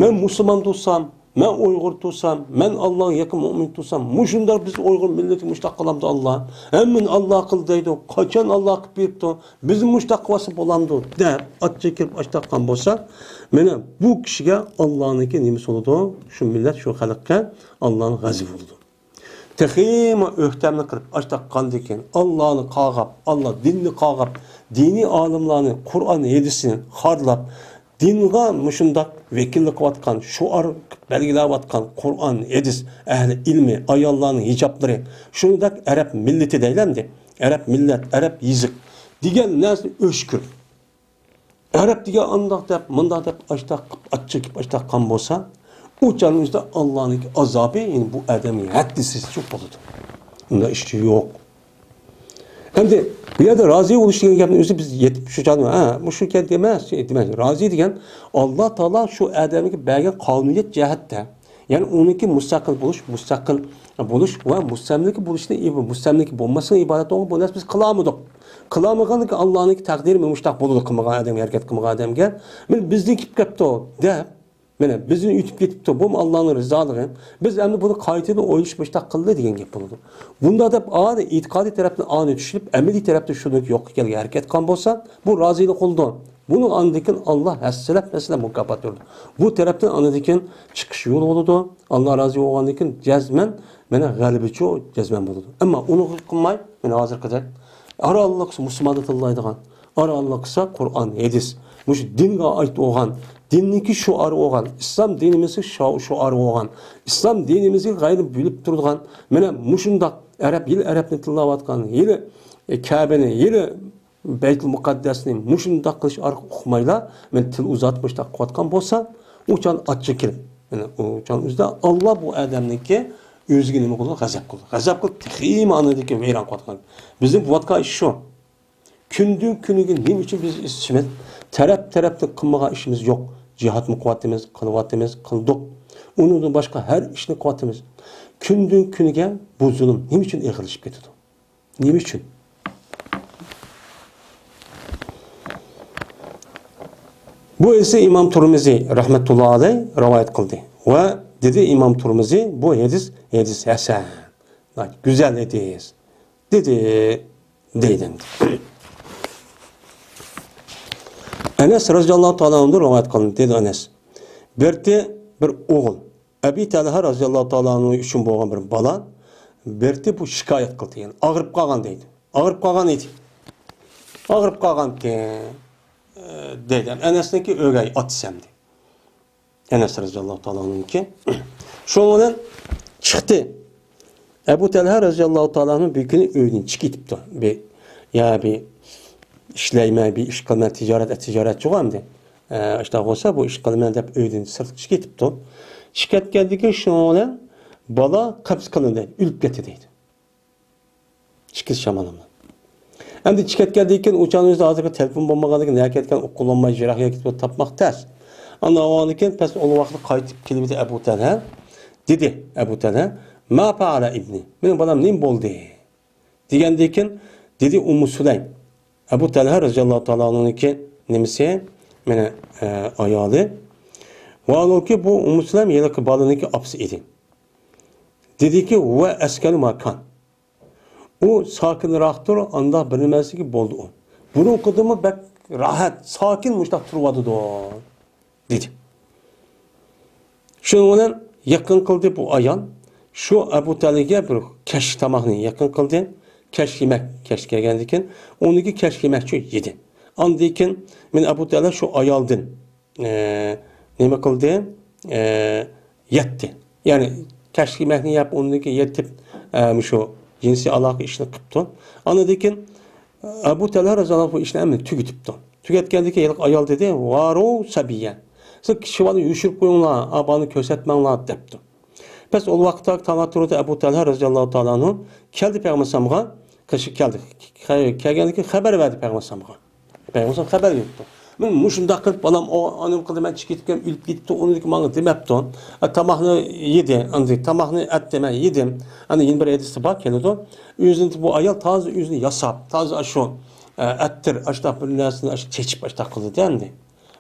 مەن مۇسۇلمان تۇرسام، مەن ئۇيغۇر تۇرسام، مەن ئاللاغا يېقىن مۆمىن تۇرسام، مۇشۇنداق بىز ئۇيغۇر مىللىتى مۇشۇنداق قىلامدۇ ئاللا؟ ھەممىنى ئاللا قىل دەيدۇ. قاچان ئاللا قىلىپ بېرىپتۇ؟ بىزمۇ مۇشۇنداق قىلىۋالسا بولامدۇ؟ دەپ ئاچچىقى كېلىپ ئاشۇنداق قىلغان بولسا، مانا بۇ كىشىگە ئاللانىڭكى نېمىسى بولىدۇ؟ شۇ مىللەت، شۇ خەلققە ئاللانىڭ غەزىپى بولىدۇ. تېخىمۇ ئۆكتەمنى قىلىپ، ئاشۇنداق قىلغاندىن كېيىن، ئاللانى قارغاپ، ئاللا دىننى قارغاپ، دىنىي ئالىملارنى، قۇرئان، ھەدىسنى خارلاپ، دىنغا مۇشۇنداق ۋەكىللىك قىلىۋاتقان، شوئار بەلگىلەۋاتقان قۇرئان، ھەدىس، ئەھلى ئىلمى، ئاياللارنىڭ ھىجابلىرى، شۇنداق ئەرەب مىللىتى دەيلەمدى، ئەرەب مىللەت، ئەرەب يېزىق دېگەن نەرسىنى ئۆچ كۆرۈپ، ئەرەب دېگەن ئانداق دەپ، مۇنداق دەپ، ئاشتاق قىلىپ، ئاچچىق كېلىپ، ئاشتاق قىلغان بولسا، ئۇ چاغنىڭ ئىچىدە ئاللانىڭكى ئازابى، يەنى بۇ ئادەمگە ھەددىسىزچە بولىدۇ. ئۇنداق ئىش يوق. ئەمدى بۇ يەردە رازى بولۇش دېگەن گەپنى ئۆزى بىز يېتىپ شۇ چاغدا، ھە، مۇشۇ گەپ ئەمەس، دېمەك، رازى دېگەن ئاللا تائالا شۇ ئادەمگە بەرگەن قانۇنىيەت جەھەتتە، يەنى ئۇنىڭكى مۇستەقىل بولۇش، مۇستەقىل بولۇش ۋە مۇستەملىكە بولۇشنى، مۇستەملىكە بولماسلىقى ئىبارەت بولغان بۇ نەرسە بىز قىلالمىدۇق. قىلالمىغانلىقى ئاللانىڭكى تەقدىرى، مۇشۇنداق بولىدۇ، قىلمىغان ئادەمگە، ھەرىكەت قىلمىغان ئادەمگە. مانا بىزدىن كېلىپ كەپتۇ دەپ، مانا بىزدىن ئۆتۈپ كېتىپتۇ، بۇمۇ ئاللانىڭ رىزالىقى. بىز ئەمدى بۇنى قايتىدىن ئويلىشىپ مۇشۇنداق قىلدى دېگەن گەپ بولىدۇ. بۇنداق دەپ ئانى ئېتىقادىي تەرەپتىن ئانى چۈشىنىپ، ئەمەلىي تەرەپتە شۇنىڭكى يوققا كەلگەن ھەرىكەت قىلغان بولسا، بۇ رازىلىق بولىدۇ. بۇنىڭ ئاندىن كېيىن ئاللا ھەسسىلەپ، ھەسسىلەپ مۇكاپات بېرىدۇ. بۇ تەرەپتىن ئاندىن كېيىن چىقىش يولى بولىدۇ. ئاللا رازى بولغاندىن كېيىن جەزمەن، مانا غەلىبىچۇ جەزمەن بولىدۇ. ئەمما ئۇنى قىلماي، مانا ھازىرقىدەك ئارانلىق مۇسۇلماننى تىللايدىغان، ئارانلىق قىلسا قۇرئان، ھەدىس، مۇشۇ دىنغا ئائىت بولغان، دىننىڭكى شوئارى بولغان، ئىسلام دىنىمىزنىڭ شا-، شوئارى بولغان، ئىسلام دىنىمىزنى غەيرىي بۆلۈپ تۇرىدىغان، مانا مۇشۇنداق ئەرەب، ھېلى ئەرەبنى تىللاۋاتقان، ھېلى، ئە، كەبىنى، ھېلى بەيتۇل مۇقەددەسنى مۇشۇنداق قىلىش ئارقىلىق ئۇقمايلا، مەن تىل ئۇزارتىپ مۇشۇنداق قىلىۋاتقان بولسا، ئۇ چاغ ئاچچىقى كېلىپ، يەنى ئۇ چاغ ئۆزىدە ئاللا بۇ ئادەمنىڭكى ئۆزىگە نېمە قىلىدۇ؟ غەزەپ قىلىدۇ. غەزەپ قىلىپ، تېخىمۇ ئاندىن كېيىن ۋەيران قىلىۋاتقان. بىزنىڭ بولۇۋاتقان ئىش شۇ. كۈندىن كۈنگە نېمە ئۈچۈن بىز ئىشلىشىمىز؟ تەرەپ-تەرەپتىن قىلمىغان ئىشىمىز يوق. جىھادمۇ قىلىۋاتىمىز، قىلىۋاتىمىز، قىلدۇق. ئۇنىڭدىن باشقا ھەر ئىشنى قىلىۋاتىمىز. كۈندىن كۈنگە بۇ زۇلۇم نېمە ئۈچۈن ئېغىرلىشىپ كېتىدۇ؟ نېمە ئۈچۈن؟ بۇ ھەدىسنى ئىمام تۇرمىزى رەھمەتۇللا ئەلەيھ رىۋايەت قىلدى. ۋە دېدى ئىمام تۇرمىزى، بۇ ھەدىس، ھەدىس ھەسەن. گۈزەل ھەدىس. دېدى، دەيدۇ. ئەنەس رەزىياللاھۇ تائالا ئەنھۇدىن رىۋايەت قىلىندى، دېدى ئەنەس. بىرتى بىر ئوغۇل. ئەبى تەلھە رەزىياللاھۇ تائالا ئەنھۇ ئۈچۈن بولغان بىر بالا. بېرىپتۇ، بۇ شىكايەت قىلدى. يەنى ئاغرىپ قالغان دەيدۇ. ئاغرىپ قالغان ئىدى. ئاغرىپ قالغانتى، ئە، دەيدۇ. ئەنەسنىڭكى ئۆگەي ئاتىسى ئەمدى. ئەنەس رەزىياللاھۇ تائالا ئەنھۇنىڭكى. شۇنىڭ بىلەن چىقتى. ئەبۇ تەلھە رەزىياللاھۇ تائالا ئەنھۇ بىر كۈنى ئۆيدىن چىقىپ كېتىپتۇ. بىر، يا بىر ئىشلەيمەن، بىر ئىش قىلىمەن، تىجارەت، تىجارەتچىغۇ ئەمدى. ئە، ئىشتاق بولسا، بۇ ئىش قىلىمەن دەپ ئۆيدىن سىرتقا چىقىپ كېتىپتۇ. چىقىپ كەتكەندىن كېيىن شۇنىڭ بىلەن بالا قەبز قىلىندى، ئۆلۈپ كەتتى دەيدۇ. چىقىش شامالىمۇ. ئەمدى چىقىپ كەتكەندىن كېيىن ئۇ چاغنىڭ ئۆزىدە ھازىرقى تېلېفون بولمىغاندىن كېيىن نەگە كەتكەن ئۇقۇلالماي، جىراق يەرگە كېتىپ تاپماق تەس. ئاندىن ئاۋۋالدىن كېيىن پەس ئۇ ۋاقىتتا قايتىپ كېلىۋىدى ئەبۇ تەلھە. دېدى ئەبۇ تەلھە، ما پەئەلە ئىبنى، مېنىڭ بالام نېمە بولدى؟ دېگەندىن كېيىن دېدى ئۇممۇ سۇلەيم. ئەبۇ تەلھە رەزىياللاھۇ تائالا ئەنھۇنىڭكى نېمىسى؟ مېنى، ئە، ئايالى. ۋاھالۇكى بۇ ئۇممۇ سۇلەيم ھېلىقى بالىنىڭكى ئاپىسى ئىدى. دېدىكى، ھۇۋە ئەسكەنۇ ما كان. ئۇ ساكىنراقتۇر، ئانداق بىر نېمەسىگە بولدى ئۇ. بۇرۇنقىدىنمۇ بەك راھەت، ساكىن مۇشتاق تۇرۇۋاتىدۇ، دېدى. شۇنىڭ بىلەن يېقىن قىلدى بۇ ئايال. شۇ ئەبۇ تەلھەگە بىر كەچلىك تاماقنى يېقىن قىلدى. كەچ يېمەك، كەچ كەلگەندىن كېيىن ئۇنىڭكى كەچ يېمەكچۇ يېدى. ئاندىن كېيىن مەن ئەبۇ تەلھە شۇ ئايالدىن ئە، نېمە قىلدى؟ ئە، يەتتى. يەنى كەچلىك يېمەكنى يەپ، ئۇنىڭدىن كېيىن يېتىپ، ئە، مۇشۇ جىنسىي ئالاقە ئىشىنى قىپتۇ. ئاندىن كېيىن ئەبۇ تەلھە رەزىياللاھۇ بۇ ئىشنى ھەممىنى تۈگىتىپتۇ. تۈگەتكەندىن كېيىن ھېلىقى ئايال دېدى، ۋارۇ سەبىيە. سىز كىچىك بالىنى يوشۇرۇپ قويۇڭلار، ئا، بالىنى كۆرسەتمەڭلار، دەپتۇ. بەس، ئۇ ۋاقىتتا تاڭ تۇرۇپ ئەبۇ تەلھە رەزىياللاھۇ تائالا ئەنھۇ كەلدى پەيغەمبەر ئالەيھىسسالامغا، قېشىغا كەلدى. كەلگەندىن كېيىن خەۋەر بەردى پەيغەمبەر ئالەيھىسسالامغا. پەيغەمبەر خەۋەر بېرىپتۇ. مەن مۇشۇنداق قىلىپ، بالام ئانام قىلدى، مەن چىقىپ كەتكەن، ئۆلۈپ كېتىپتۇ، ئۇنىڭدىن كېيىن ماڭا دېمەپتۇ. ئە، تاماقنى يېدى، ئاندىن تاماقنى ئەتتى، مەن يېدىم. ئاندىن يەنە بىر ھەدىستە بار كېلىدۇ. ئۆزىنى بۇ ئايال تازا ئۆزىنى ياساپ، تازا ئاشۇ، ئە، ئەتتىر، ئاشۇنداق بىر نەرسىنى ئاشۇ چېچىپ، ئاشۇنداق قىلدى ئەمدى.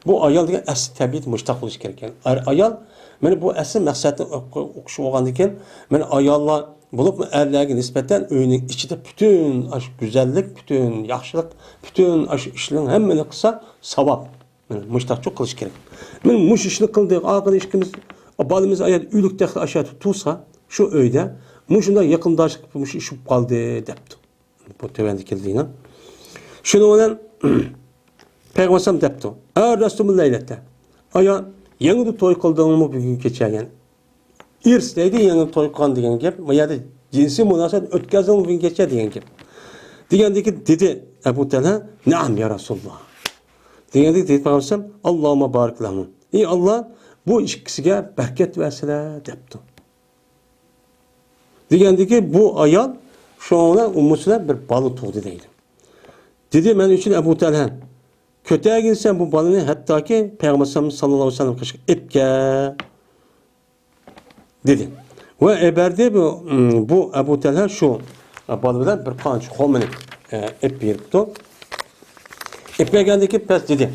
بۇ ئايال دېگەن ئەسلى تەبىئىتى مۇشۇنداق بولۇشى كېرەك. ئەر، ئايال، مانا بۇ ئەسلى مەقسەتنى ئوق-، ئوقۇش بولغاندىن كېيىن، مانا ئاياللار بولۇپمۇ ئەرلەرگە نىسبەتەن ئۆينىڭ ئىچىدە پۈتۈن ئاشۇ گۈزەللىك، پۈتۈن ياخشىلىق، پۈتۈن ئاشۇ ئىشلارنىڭ ھەممىنى قىلسا ساۋاب. مانا مۇشۇنداقچۇ قىلىش كېرەك. مانا مۇشۇ ئىشنى قىلدى، ئاخىرى ئىككىمىز، بالىمىز ئايال ئۆلۈك تېخى ئاشۇ يەردە تۇرسا، شۇ ئۆيدە مۇشۇنداق يېقىنداشلىق مۇشۇ ئىش بولۇپ قالدى، دەپتۇ. بۇ تۆۋەندە كېلىدىغان. شۇنىڭ بىلەن پەيغەمبەر دەپتۇ، ئەررەستۇمۇ لەيلەتە. ئايا، يېڭىدىن توي قىلدىڭمۇ بۈگۈن كېچە؟ يەنى ئىرس دەيدۇ، يېڭى توي قىلغان دېگەن گەپ. بۇ يەردە جىنسىي مۇناسىۋەت ئۆتكەزدىڭمۇ بۈگۈن كېچە دېگەن گەپ. دېگەندىكى دېدى ئەبۇ تەلھە، نەئەم يا رەسۇلاللا. دېگەندىكى دېدى پەيغەمبەر، ئاللاھۇممە بارىك لەھۇ. ئەي ئاللا، بۇ ئىككىسىگە بەرىكەت بەرسىلە، دەپتۇ. دېگەندىكى بۇ ئايال شۇنىڭ بىلەن ئۇممۇ سۇلەيم بىر بالا تۇغدى دەيدۇ. دېدى مەن ئۈچۈن ئەبۇ تەلھە، كۆتەرگىنسەن بۇ بالىنى، ھەتتاكى پەيغەمبەر ساللاللاھۇ ئەلەيھى ۋەسەللەم قېشىغا ئېلىپ كەل، دېدى. ۋە ئېبەردى بۇ، بۇ ئەبۇ تەلھە شۇ بالا بىلەن بىر قانچە خورمىنى، ئە، ئېلىپ بېرىپتۇ. ئېلىپ بەرگەندىن كېيىن پەس دېدى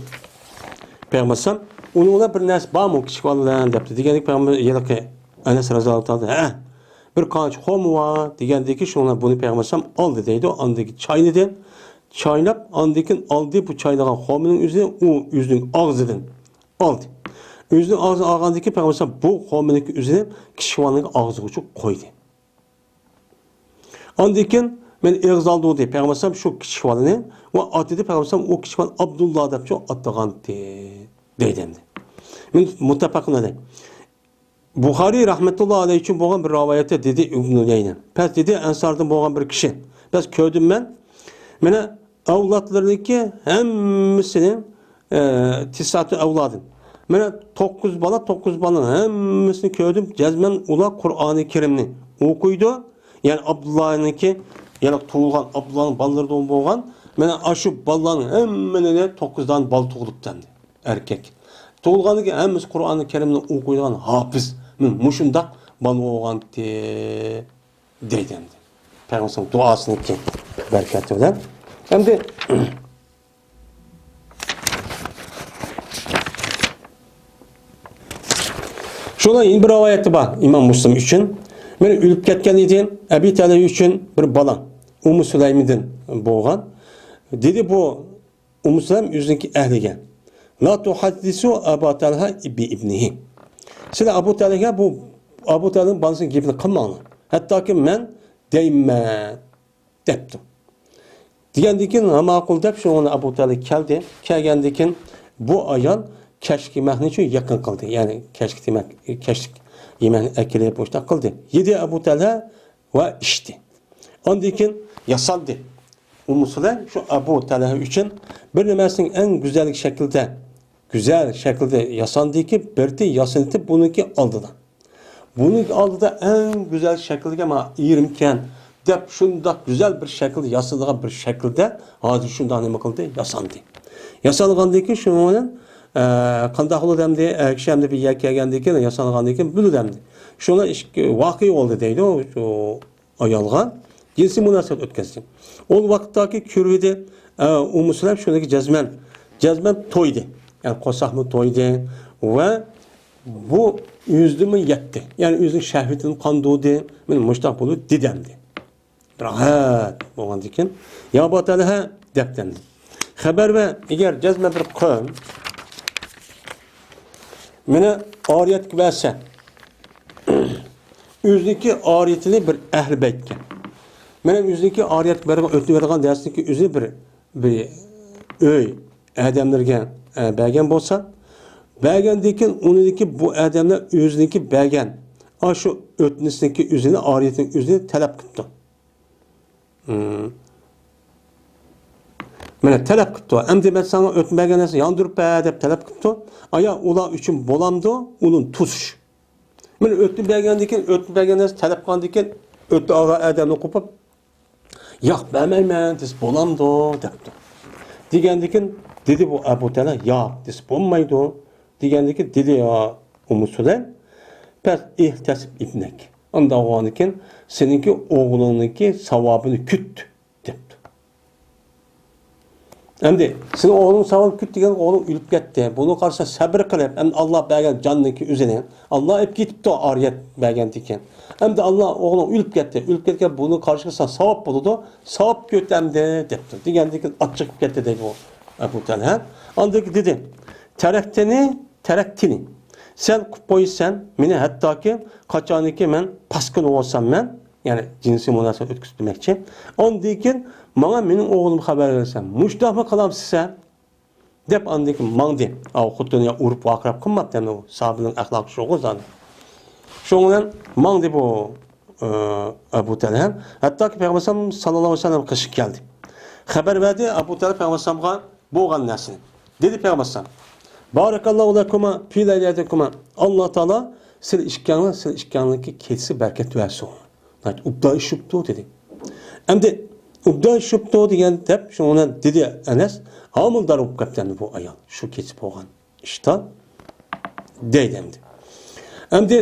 پەيغەمبەر ئەلەيھىسسالام، ئۇنىڭدا بىر نەرسە بارمۇ كىچىك بالا بىلەن دەپتۇ. دېگەندىن كېيىن پەيغەمبەر ھېلىقى ئەنەس رەزىياللاھۇ تائالا، ھە، بىر قانچە خورما بار دېگەندىن كېيىن شۇنىڭ بىلەن بۇنى پەيغەمبەر ئەلەيھىسسالام ئالدى دەيدۇ. ئاندىن كېيىن چاينىدى. چايناپ، ئاندىن كېيىن ئالدى بۇ چاينىغان خورمىنىڭ ئۆزىنى ئۇ ئۆزىنىڭ ئاغزىدىن ئالدى. ئۆزىنىڭ ئاغزىدىن ئالغاندىن كېيىن پەيغەمبەر ئەلەيھىسسالام بۇ خورمىنىڭكى ئۆزىنى كىچىك بالىنىڭ ئاغزىغا قويدى. ئاندىن كېيىن مەن ئېغىز ئالدۇردى پەيغەمبەر ئەلەيھىسسالام شۇ كىچىك بالىنى ۋە ئاتىدى پەيغەمبەر ئەلەيھىسسالام ئۇ كىچىك بالىنى ئابدۇللا دەپ ئاتىغانتى دەيدۇ ئەمدى. مەن مۇتتەپەقۇن ئەلەيھ. بۇخارىي رەھمەتۇللا ئەلەيھ ئۈچۈن بولغان بىر رىۋايەتتە دېدى ئىبنۇ ئۇيەينە. پەس دېدى ئەنساردىن بولغان بىر كىشى. پەس كۆردۈم مەن. مانا ئەۋلادلىرىنىڭكى ھەممىسىنى، ئە، تىسئەتۇ ئەۋلادىن. مانا توققۇز بالا، توققۇز بالىنىڭ ھەممىسىنى كۆردۈم. جەزمەن ئۇلار قۇرئانى كەرىمنى ئوقۇيدۇ. يەنى ئابدۇللانىڭكى، يەنى تۇغۇلغان ئابدۇللانىڭ بالىلىرىدىن بولغان، مانا ئاشۇ بالىلارنىڭ ھەممىنى توققۇز دانە بالا تۇغۇلۇپتۇ ئەمدى. ئەركەك. تۇغۇلغاندىن كېيىن ھەممىسى قۇرئانى كەرىمنى ئوقۇيدىغان ھاپىز. مانا مۇشۇنداق بالا بولغانتى دەيدۇ ئەمدى. پەيغەمبەرنىڭ دۇئاسىنىڭكى بەرىكىتى بىلەن. ئەمدى شۇنىڭ يەنە بىر رىۋايەتى بار ئىمام مۇسلىم ئۈچۈن. مانا ئۆلۈپ كەتكەن ئىدى. ئەبى تەلھە ئۈچۈن بىر بالا ئۇممۇ سۇلەيمدىن بولغان. دېدى بۇ ئۇممۇ سۇلەيم ئۆزىنىڭكى ئەھلىگە، لا تۇھەددىسۇ ئەبا تەلھە بىئىبنىھى. سىلەر ئەبۇ تەلھەگە بۇ ئەبۇ تەلھەنىڭ بالىسىنىڭ گېپىنى قىلماڭلار. ھەتتاكى مەن دەيمەن» دەپتۇ. دېگەندىن كېيىن، ھە، ماقۇل دەپ، شۇڭا ئەبۇ تەلھە كەلدى. كەلگەندىن كېيىن بۇ ئايال كەچلىك يېمەكنى شۇ يېقىن قىلدى. يەنى كەچلىك يېمەك، كەچلىك يېمەكنى ئەكېلىپ، مۇشۇنداق قىلدى. يېدى ئەبۇ تەلھە ۋە ئىچتى. ئاندىن كېيىن ياساندى. ئۇممۇ سۇلەيم شۇ ئەبۇ تەلھە ئۈچۈن بىر نېمىسىنىڭ ئەڭ گۈزەل شەكىلدە، گۈزەل شەكىلدە ياساندىكى، بىرتى ياسىنىتىپ بۇنىڭكى ئالدىدا. بۇنىڭ ئالدىدا ئەڭ گۈزەل شەكىلگە ما ئېرىمكەن دەپ، شۇنداق گۈزەل بىر شەكىلدە ياسىلىدىغان بىر شەكىلدە ھازىر شۇنداق نېمە قىلدى، ياساندى. ياسالغاندىن كېيىن شۇنىڭ بىلەن، ئە، قانداق بولىدۇ ئەمدى، ئەر كىشى ئەمدى بىر يەرگە كەلگەندىن كېيىن، ياسالغاندىن كېيىن بىلىدۇ ئەمدى. شۇنىڭ ئىككى ۋاقىئە بولدى دەيدۇ، شۇ ئايالغا جىنسىي مۇناسىۋەت ئۆتكەزدى. ئۇ ۋاقىتتاكى كۆرۈۋىدى، ئە، ئۇممۇ سۇلەيم شۇنىڭكى جەزمەن، جەزمەن تويدى. يەنى قورساقمۇ تويدى ۋە بۇ ئۆزىدىنمۇ يەتتى. يەنى ئۆزىنىڭ شەھۋىتىنى قاندۇردى. مانا مۇشۇنداق بولۇپ دېدى ئەمدى. راھەت بولغاندىن كېيىن، يا ئەبا تەلھە دەپتۇ ئەمدى. خەۋەر بەر، ئەگەر جەزمەن بىر قوم مېنى ئارىيەتكە بەرسە، ئۆزىنىڭكى ئارىيىتىنى بىر ئەھلى بەيتكە، مانا ئۆزىنىڭكى ئارىيەتكە بەرگەن، ئۆتۈنۈۋېرىدىغان نەرسىنىڭكى ئۆزىنى بىر، بىر ئۆي ئادەملىرىگە، ئە، بەرگەن بولسا، بەرگەندىن كېيىن ئۇنىڭكى بۇ ئادەملەر ئۆزىنىڭكى بەرگەن ئاشۇ ئۆتنىسىنىڭكى ئۆزىنى، ئارىيىتىنىڭ ئۆزىنى تەلەپ قىپتۇ. مم. مانا تەلەپ قىپتۇ. ئەمدى مەن ساڭا ئۆتنە بەرگەن نەرسە ياندۇرۇپ بەر دەپ تەلەپ قىپتۇ. ئايا ئۇلار ئۈچۈن بولامدۇ؟ ئۇنى توسۇش. مانا ئۆتنە بەرگەندىن كېيىن، ئۆتنە بەرگەن نەرسە تەلەپ قىلغاندىن كېيىن، ئۆتنە ئالغان ئادەمنى قوپۇپ، ياق، بەرمەيمەن دېسە بولامدۇ دەپتۇ. دېگەندىن كېيىن دېدى بۇ ئەبۇ تەلھە، ياق دېسە بولمايدۇ. دېگەندىن كېيىن دېدى، يا ئۇممۇ سۇلەيم، پەس ئىھتەسىب ئىبنەك. ئانداق بولغاندىن كېيىن سېنىڭكى ئوغلۇڭنىڭكى ساۋابىنى كۈت دەپتۇ. ئەمدى سېنىڭ ئوغلۇڭ ساۋابىنى كۈت دېگەن، ئوغلۇڭ ئۆلۈپ كەتتى. بۇنى قارىسا سەبرى قىلىپ، ئەمدى ئاللا بەرگەن جاننىڭكى ئۆزىنى، ئاللا ئېلىپ كېتىپتۇ ئارىيەت بەرگەندىن كېيىن. ئەمدى ئاللا ئوغلۇڭ ئۆلۈپ كەتتى. ئۆلۈپ كەتكەن بۇنى قارشى قىلسا ساۋاب بولىدۇ. ساۋاب كۆت ئەمدى دەپتۇ. دېگەندىن كېيىن ئاچچىقىپ كەتتى دەيدۇ ئەبۇ تەلھە. ئاندىن كېيىن دېدى، تەرەكتىنى، تەرەكتىنى. سەن قىلىپ قويىسەن مېنى، ھەتتاكى قاچانكى مەن پاسكىنا بولسام مەن، يەنى جىنسىي مۇناسىۋەت ئۆتكۈزۈپ دېمەكچى. ئاندىن كېيىن ماڭا مېنىڭ ئوغلۇمنى خەۋەر بېرىسەن. مۇشۇنداقمۇ قىلامسىز سەن؟ دەپ ئاندىن كېيىن ماڭدى. ئاۋۇ خوتۇنى ئۇرۇپ ۋارقىراپ قىلماپتۇ، ئەمدى ئۇ ساھابىنىڭ ئەخلاقى شۇغۇ زادى. شۇنىڭ بىلەن ماڭدى بۇ، ئە، ئەبۇ تەلھە. ھەتتاكى پەيغەمبەر ئەلەيھىسسالام ساللاللاھۇ ئەلەيھى ۋەسەللەم قېشىغا كەلدى. خەۋەر بەردى ئەبۇ تەلھە پەيغەمبەرگە بولغان نەرسىنى. دېدى پەيغەمبەر ئەلەيھىسسالام، بارەكەللاھۇ لەكۇما فى لەيلەتىكۇما. ئاللا تائالا سىلەر ئىككىڭلار، سىلەر ئىككىڭلارنىڭكى كېچىسى بەرىكەت بەرسۇن. ئوبدان ئىش بوپتۇ دېدى. ئەمدى ئوبدان ئىش بوپتۇ دېگەن دەپ شۇنى دېدى ئەنەس، ھامىلىدار بولۇپ قاپتۇ ئەمدى بۇ ئايال. شۇ كېچە بولغان ئىشتا دەيدۇ ئەمدى. ئەمدى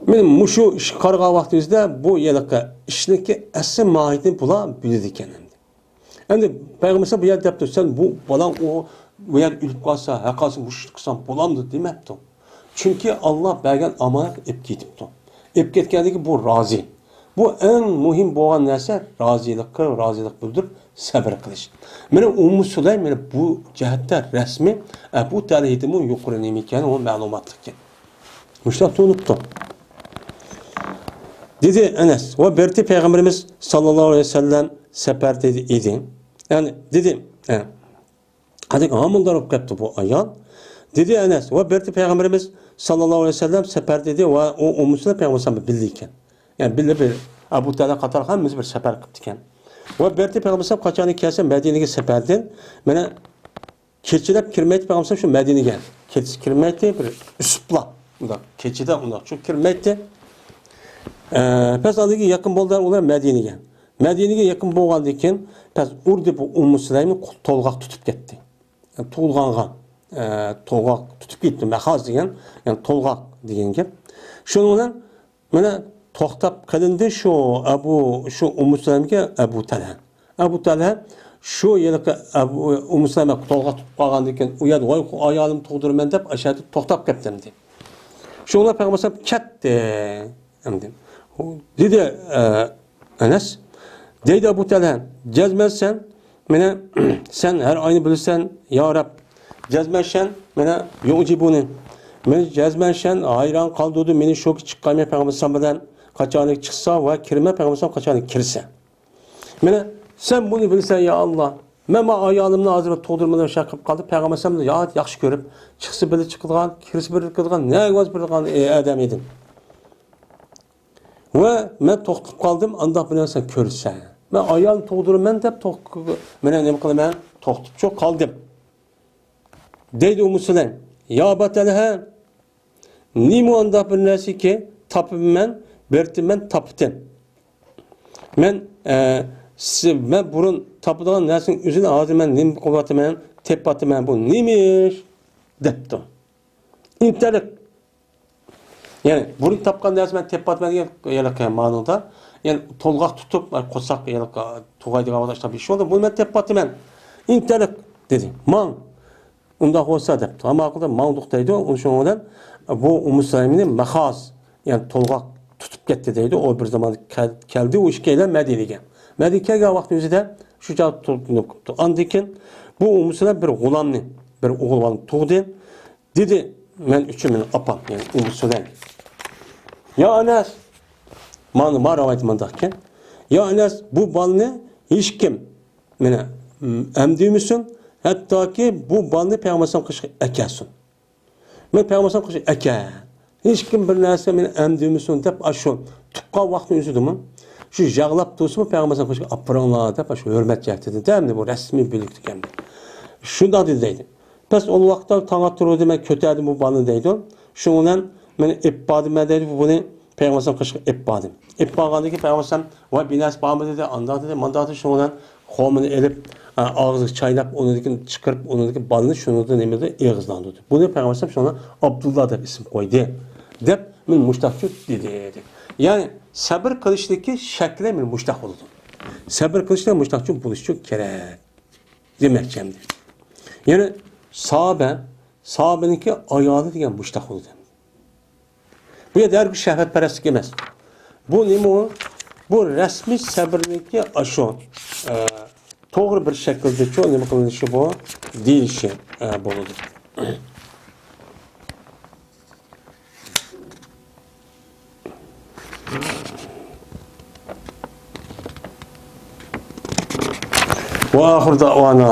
مانا مۇشۇ ئىشقا قارىغان ۋاقتىمىزدا بۇ ھېلىقى ئىشنىڭكى ئەسلى ماھىيىتىنى بۇلار بىلىدىكەن ئەمدى. ئەمدى پەيغەمبەر بۇ يەردە دەپتۇ، سەن بۇ بالاڭ ئۇ، بۇ يەردە ئۆلۈپ قالسا، ھە قالسا مۇشۇ ئىشنى قىلساڭ بولامدۇ دېمەپتۇ. چۈنكى ئاللا بەرگەن ئامانەتنى ئېلىپ كېتىپتۇ. ئېلىپ كەتكەندىن كېيىن بۇ رازى. بۇ ئەڭ مۇھىم بولغان نەرسە رازىلىققا رازىلىق بىلدۈرۈپ سەۋر قىلىش. مانا ئۇممۇ سۇلەيم مانا بۇ جەھەتتە رەسمىي ئەبۇ تەلھىدىنمۇ يۇقىرى نېمە ئىكەنلىكى مەلۇماتلىق ئىكەن. مۇشۇنداق تونۇپتۇ. دېدى ئەنەس، ۋە بىرتى پەيغەمبىرىمىز ساللاللاھۇ ئەلەيھى ۋەسەللەم سەپەردە ئىدى. يەنى دېدى، ھە. قەدىك ھامىلىدار بولۇپ كەپتۇ بۇ ئايال. دېدى ئەنەس، ۋە بىرتى پەيغەمبىرىمىز ساللاللاھۇ ئەلەيھى ۋەسەللەم سەپەردە ئىدى ۋە ئۇ ئۇممۇ سۇلەيم پەيغەمبىرىمىز بىللە ئىكەن. يەنى بىللە بىر ئەبۇ تەلھە قاتارلىق ھەممىمىز بىر سەپەر قىپتىكەن. ۋە بىرتى پەيغەمبىر ساللاللاھۇ ئەلەيھى ۋەسەللەم قاچانكى كەلسە مەدىنىگە سەپەردىن، مانا كېچىلەپ كىرمەيتتى پەيغەمبەر شۇ مەدىنىگە. كېچىسى كىرمەيتتى، بىر ئۈسۈپلا. ئۇنداق كېچىدە ئۇنداق چۈشۈپ كىرمەيتتى. ئە، پەس ئاندىن كېيىن يېقىن بولدى ئۇلار مەدىنىگە. مەدىنىگە يېقىن بولغاندىن كېيىن پەس ئۇردى بۇ ئۇممۇ سۇلەيمنى تولغاق تۇتۇپ كەتتى. يەنى تولغانغا، ئە، تولغاق تۇتۇپ كەتتى. مەخاز دېگەن، يەنى تولغاق دېگەن گەپ. شۇنىڭ بىلەن مانا توختاپ قېلىندى شۇ ئەبۇ، شۇ ئۇممۇ سۇلەيمگە ئەبۇ تەلھە. ئەبۇ تەلھە شۇ ھېلىقى ئەبۇ، ئۇممۇ سۇلەيمە تولغاق تۇتۇپ قالغاندىن كېيىن، ئۇ يەردە ۋاي ئايالىمنى تۇغدۇرىمەن دەپ ئاشۇ يەردە توختاپ كەپتۇ ئەمدى. شۇڭا پەيغەمبەر كەتتى ئەمدى. دېدى، ئە، ئەنەس، دەيدۇ ئەبۇ تەلھە، جەزمەن سەن مانا، سەن ھەر ئاينى بىلىسەن، يا رەب. جەزمەن شەن، مانا، يۇجىبۇنى. مېنى جەزمەن شەن ھەيران قالدۇردى، مېنى شۇ چىققان پەيغەمبەر ئەلەيھىسسالام بىلەن قاچانى چىقسا ۋە كىرمە، پەيغەمبەر قاچانى كىرسە. مانا، سەن بۇنى بىلسەن، يا ئاللا. مەن ما ئايالىمنى ھازىر تۇغدۇرمىدىم، شەك قىلىپ قالدىم. پەيغەمبەر ناھايىتى ياخشى كۆرۈپ، چىقسا بىللە چىقىدىغان، كىرسە بىللە كىرىدىغان، نەگە بارسا بىلىدىغان، ئى، ئادەم ئىدىم. ۋە مەن توختىتىپ قالدىم، ئانداق بىر نەرسە كۆرسە. مەن ئايالنى تۇغدۇرىمەن دەپ توق-، مانا نېمە قىلىمەن؟ توختىتىپچۇ قالدىم. دەيدۇ ئۇممۇ سۇلەيم. يا ئابا تەلھە، نېمە ئانداق بىر نەرسىكى تاپىمەن، بېرىتىمەن، تاپتىم. مەن، ئە، سى-، مەن بۇرۇن تاپىدىغان نەرسىنىڭ ئۆزىنى ھازىر مەن نېمە قىلىۋاتىمەن، تېپىۋاتىمەن، بۇ نېمە ئىش؟ دەپتۇ. ئىنتەلىق. يەنى بۇرۇن تاپقان نەرسە مەن تېپىۋاتىمەن دېگەن ھېلىقى مانىدا. يەنى تولغاق تۇتۇپ، قورساق ھېلىقى تۇغاي دېگەن ۋاقىتتا بىر ئىش بولدى. بۇنى مەن تېپىۋاتىمەن. ئىنتەلىق دېدى. ماڭ. ئۇنداق بولسا دەپتۇ. ماقۇل دەپ ماڭدۇق دەيدۇ. شۇنىڭ بىلەن بۇ ئۇممۇ سۇلەيمنى مەخاز، يەنى تولغاق تۇتۇپ كەتتى دەيدۇ. ئۇ بىر زامان كەل-، كەلدى ئۇ ئىككىيلەن مەدىنىگە. مەدىنىگە كەلگەن ۋاقتى ئۆزىدە شۇ چاغدا تۇرۇپ، تۇرۇپ قاپتۇ. ئاندىن كېيىن بۇ ئۇممۇ سۇلەيم بىر غۇلامنى، بىر ئوغۇل بالىنى تۇغدى. دېدى، مەن ئۈچۈن مېنىڭ ئاپام، يەنى ئۇممۇ سۇلەيم. يا ئەنەس، مانا، ما رىۋايىتى مۇنداق ئىكەن. يا ئەنەس، بۇ بالىنى ھېچكىم، مانا، ئەمدۈرمىسۇن، ھەتتاكى بۇ بالىنى پەيغەمبەر ئەلەيھىسسالام قېشىغا ئەكەلسۇن. مەن پەيغەمبەر ئەلەيھىسسالام قېشىغا ئەكەل. ھېچكىم بىر نەرسە مېنى ئەمدۈرمىسۇن دەپ، ئاشۇ تۇغقان ۋاقتىنىڭ ئۆزىدىمۇ، شۇ يىغلاپ تۇرسىمۇ، پەيغەمبەر ئەلەيھىسسالام قېشىغا ئاپىرىڭلار دەپ، ئاشۇ ھۆرمەت جەھىتىدىن دەمدە بۇ رەسمىي بۆلۈكتىكەن. شۇنداق دېدى دەيدۇ. بەس، ئۇ ۋاقىتتا تاڭ ئاتتۇرۇۋىدى، مەن كۆتەردىم بۇ بالىنى دەيدۇ. شۇنىڭ بىلەن مېنى ئېلىپ باردىم مەن دەيدۇ، بۇنى پەيغەمبەر ئەلەيھىسسالام قېشىغا ئېلىپ باردىم. ئېلىپ بارغاندىن كېيىن پەيغەمبەر ئەلەيھىسسالام، ۋاي، بىر نەرسە بارمۇ دېدى، ئانداق دېدى، مانداق دېدى. شۇنىڭ بىلەن خورمىنى ئېلىپ، ئا، ئاغزىغا چايلاپ، ئۇنىڭدىن كېيىن چىقىرىپ، ئۇنىڭدىن كېيىن بالىنى شۇنىڭدا نېمىدە ئېغىزلاندۇردى. بۇنى پەيغەمبەر ئەلەيھىسسالام شۇڭا ئابدۇللا دەپ ئىسىم قويدى. دەپ، مېنى مۇشتاقچۇ دېدى. يەنى سەبر قىلىشتىكى شەكلى مېنى مۇشتاق بولىدۇ. سەبر قىلىشتا مۇشتاقچۇ بولۇشچۇ كېرەك. دېمەكچى ئەمدى. يەنى ساھابە، ساھابىنىڭكى ئايالى دېگەن مۇشتاق بولىدۇ. بۇ يەردە ھەرگىز شەھۋەتپەرەسلىك ئەمەس. بۇ نېمە ئۇ؟ بۇ رەسمىي سەبرنىڭكى ئاشۇ، ئە، توغرا بىر شەكىلدىچۇ نېمە قىلىنىشى بۇ؟ دېيىلىشى، ئە، بولىدۇ. وآخر دعوانا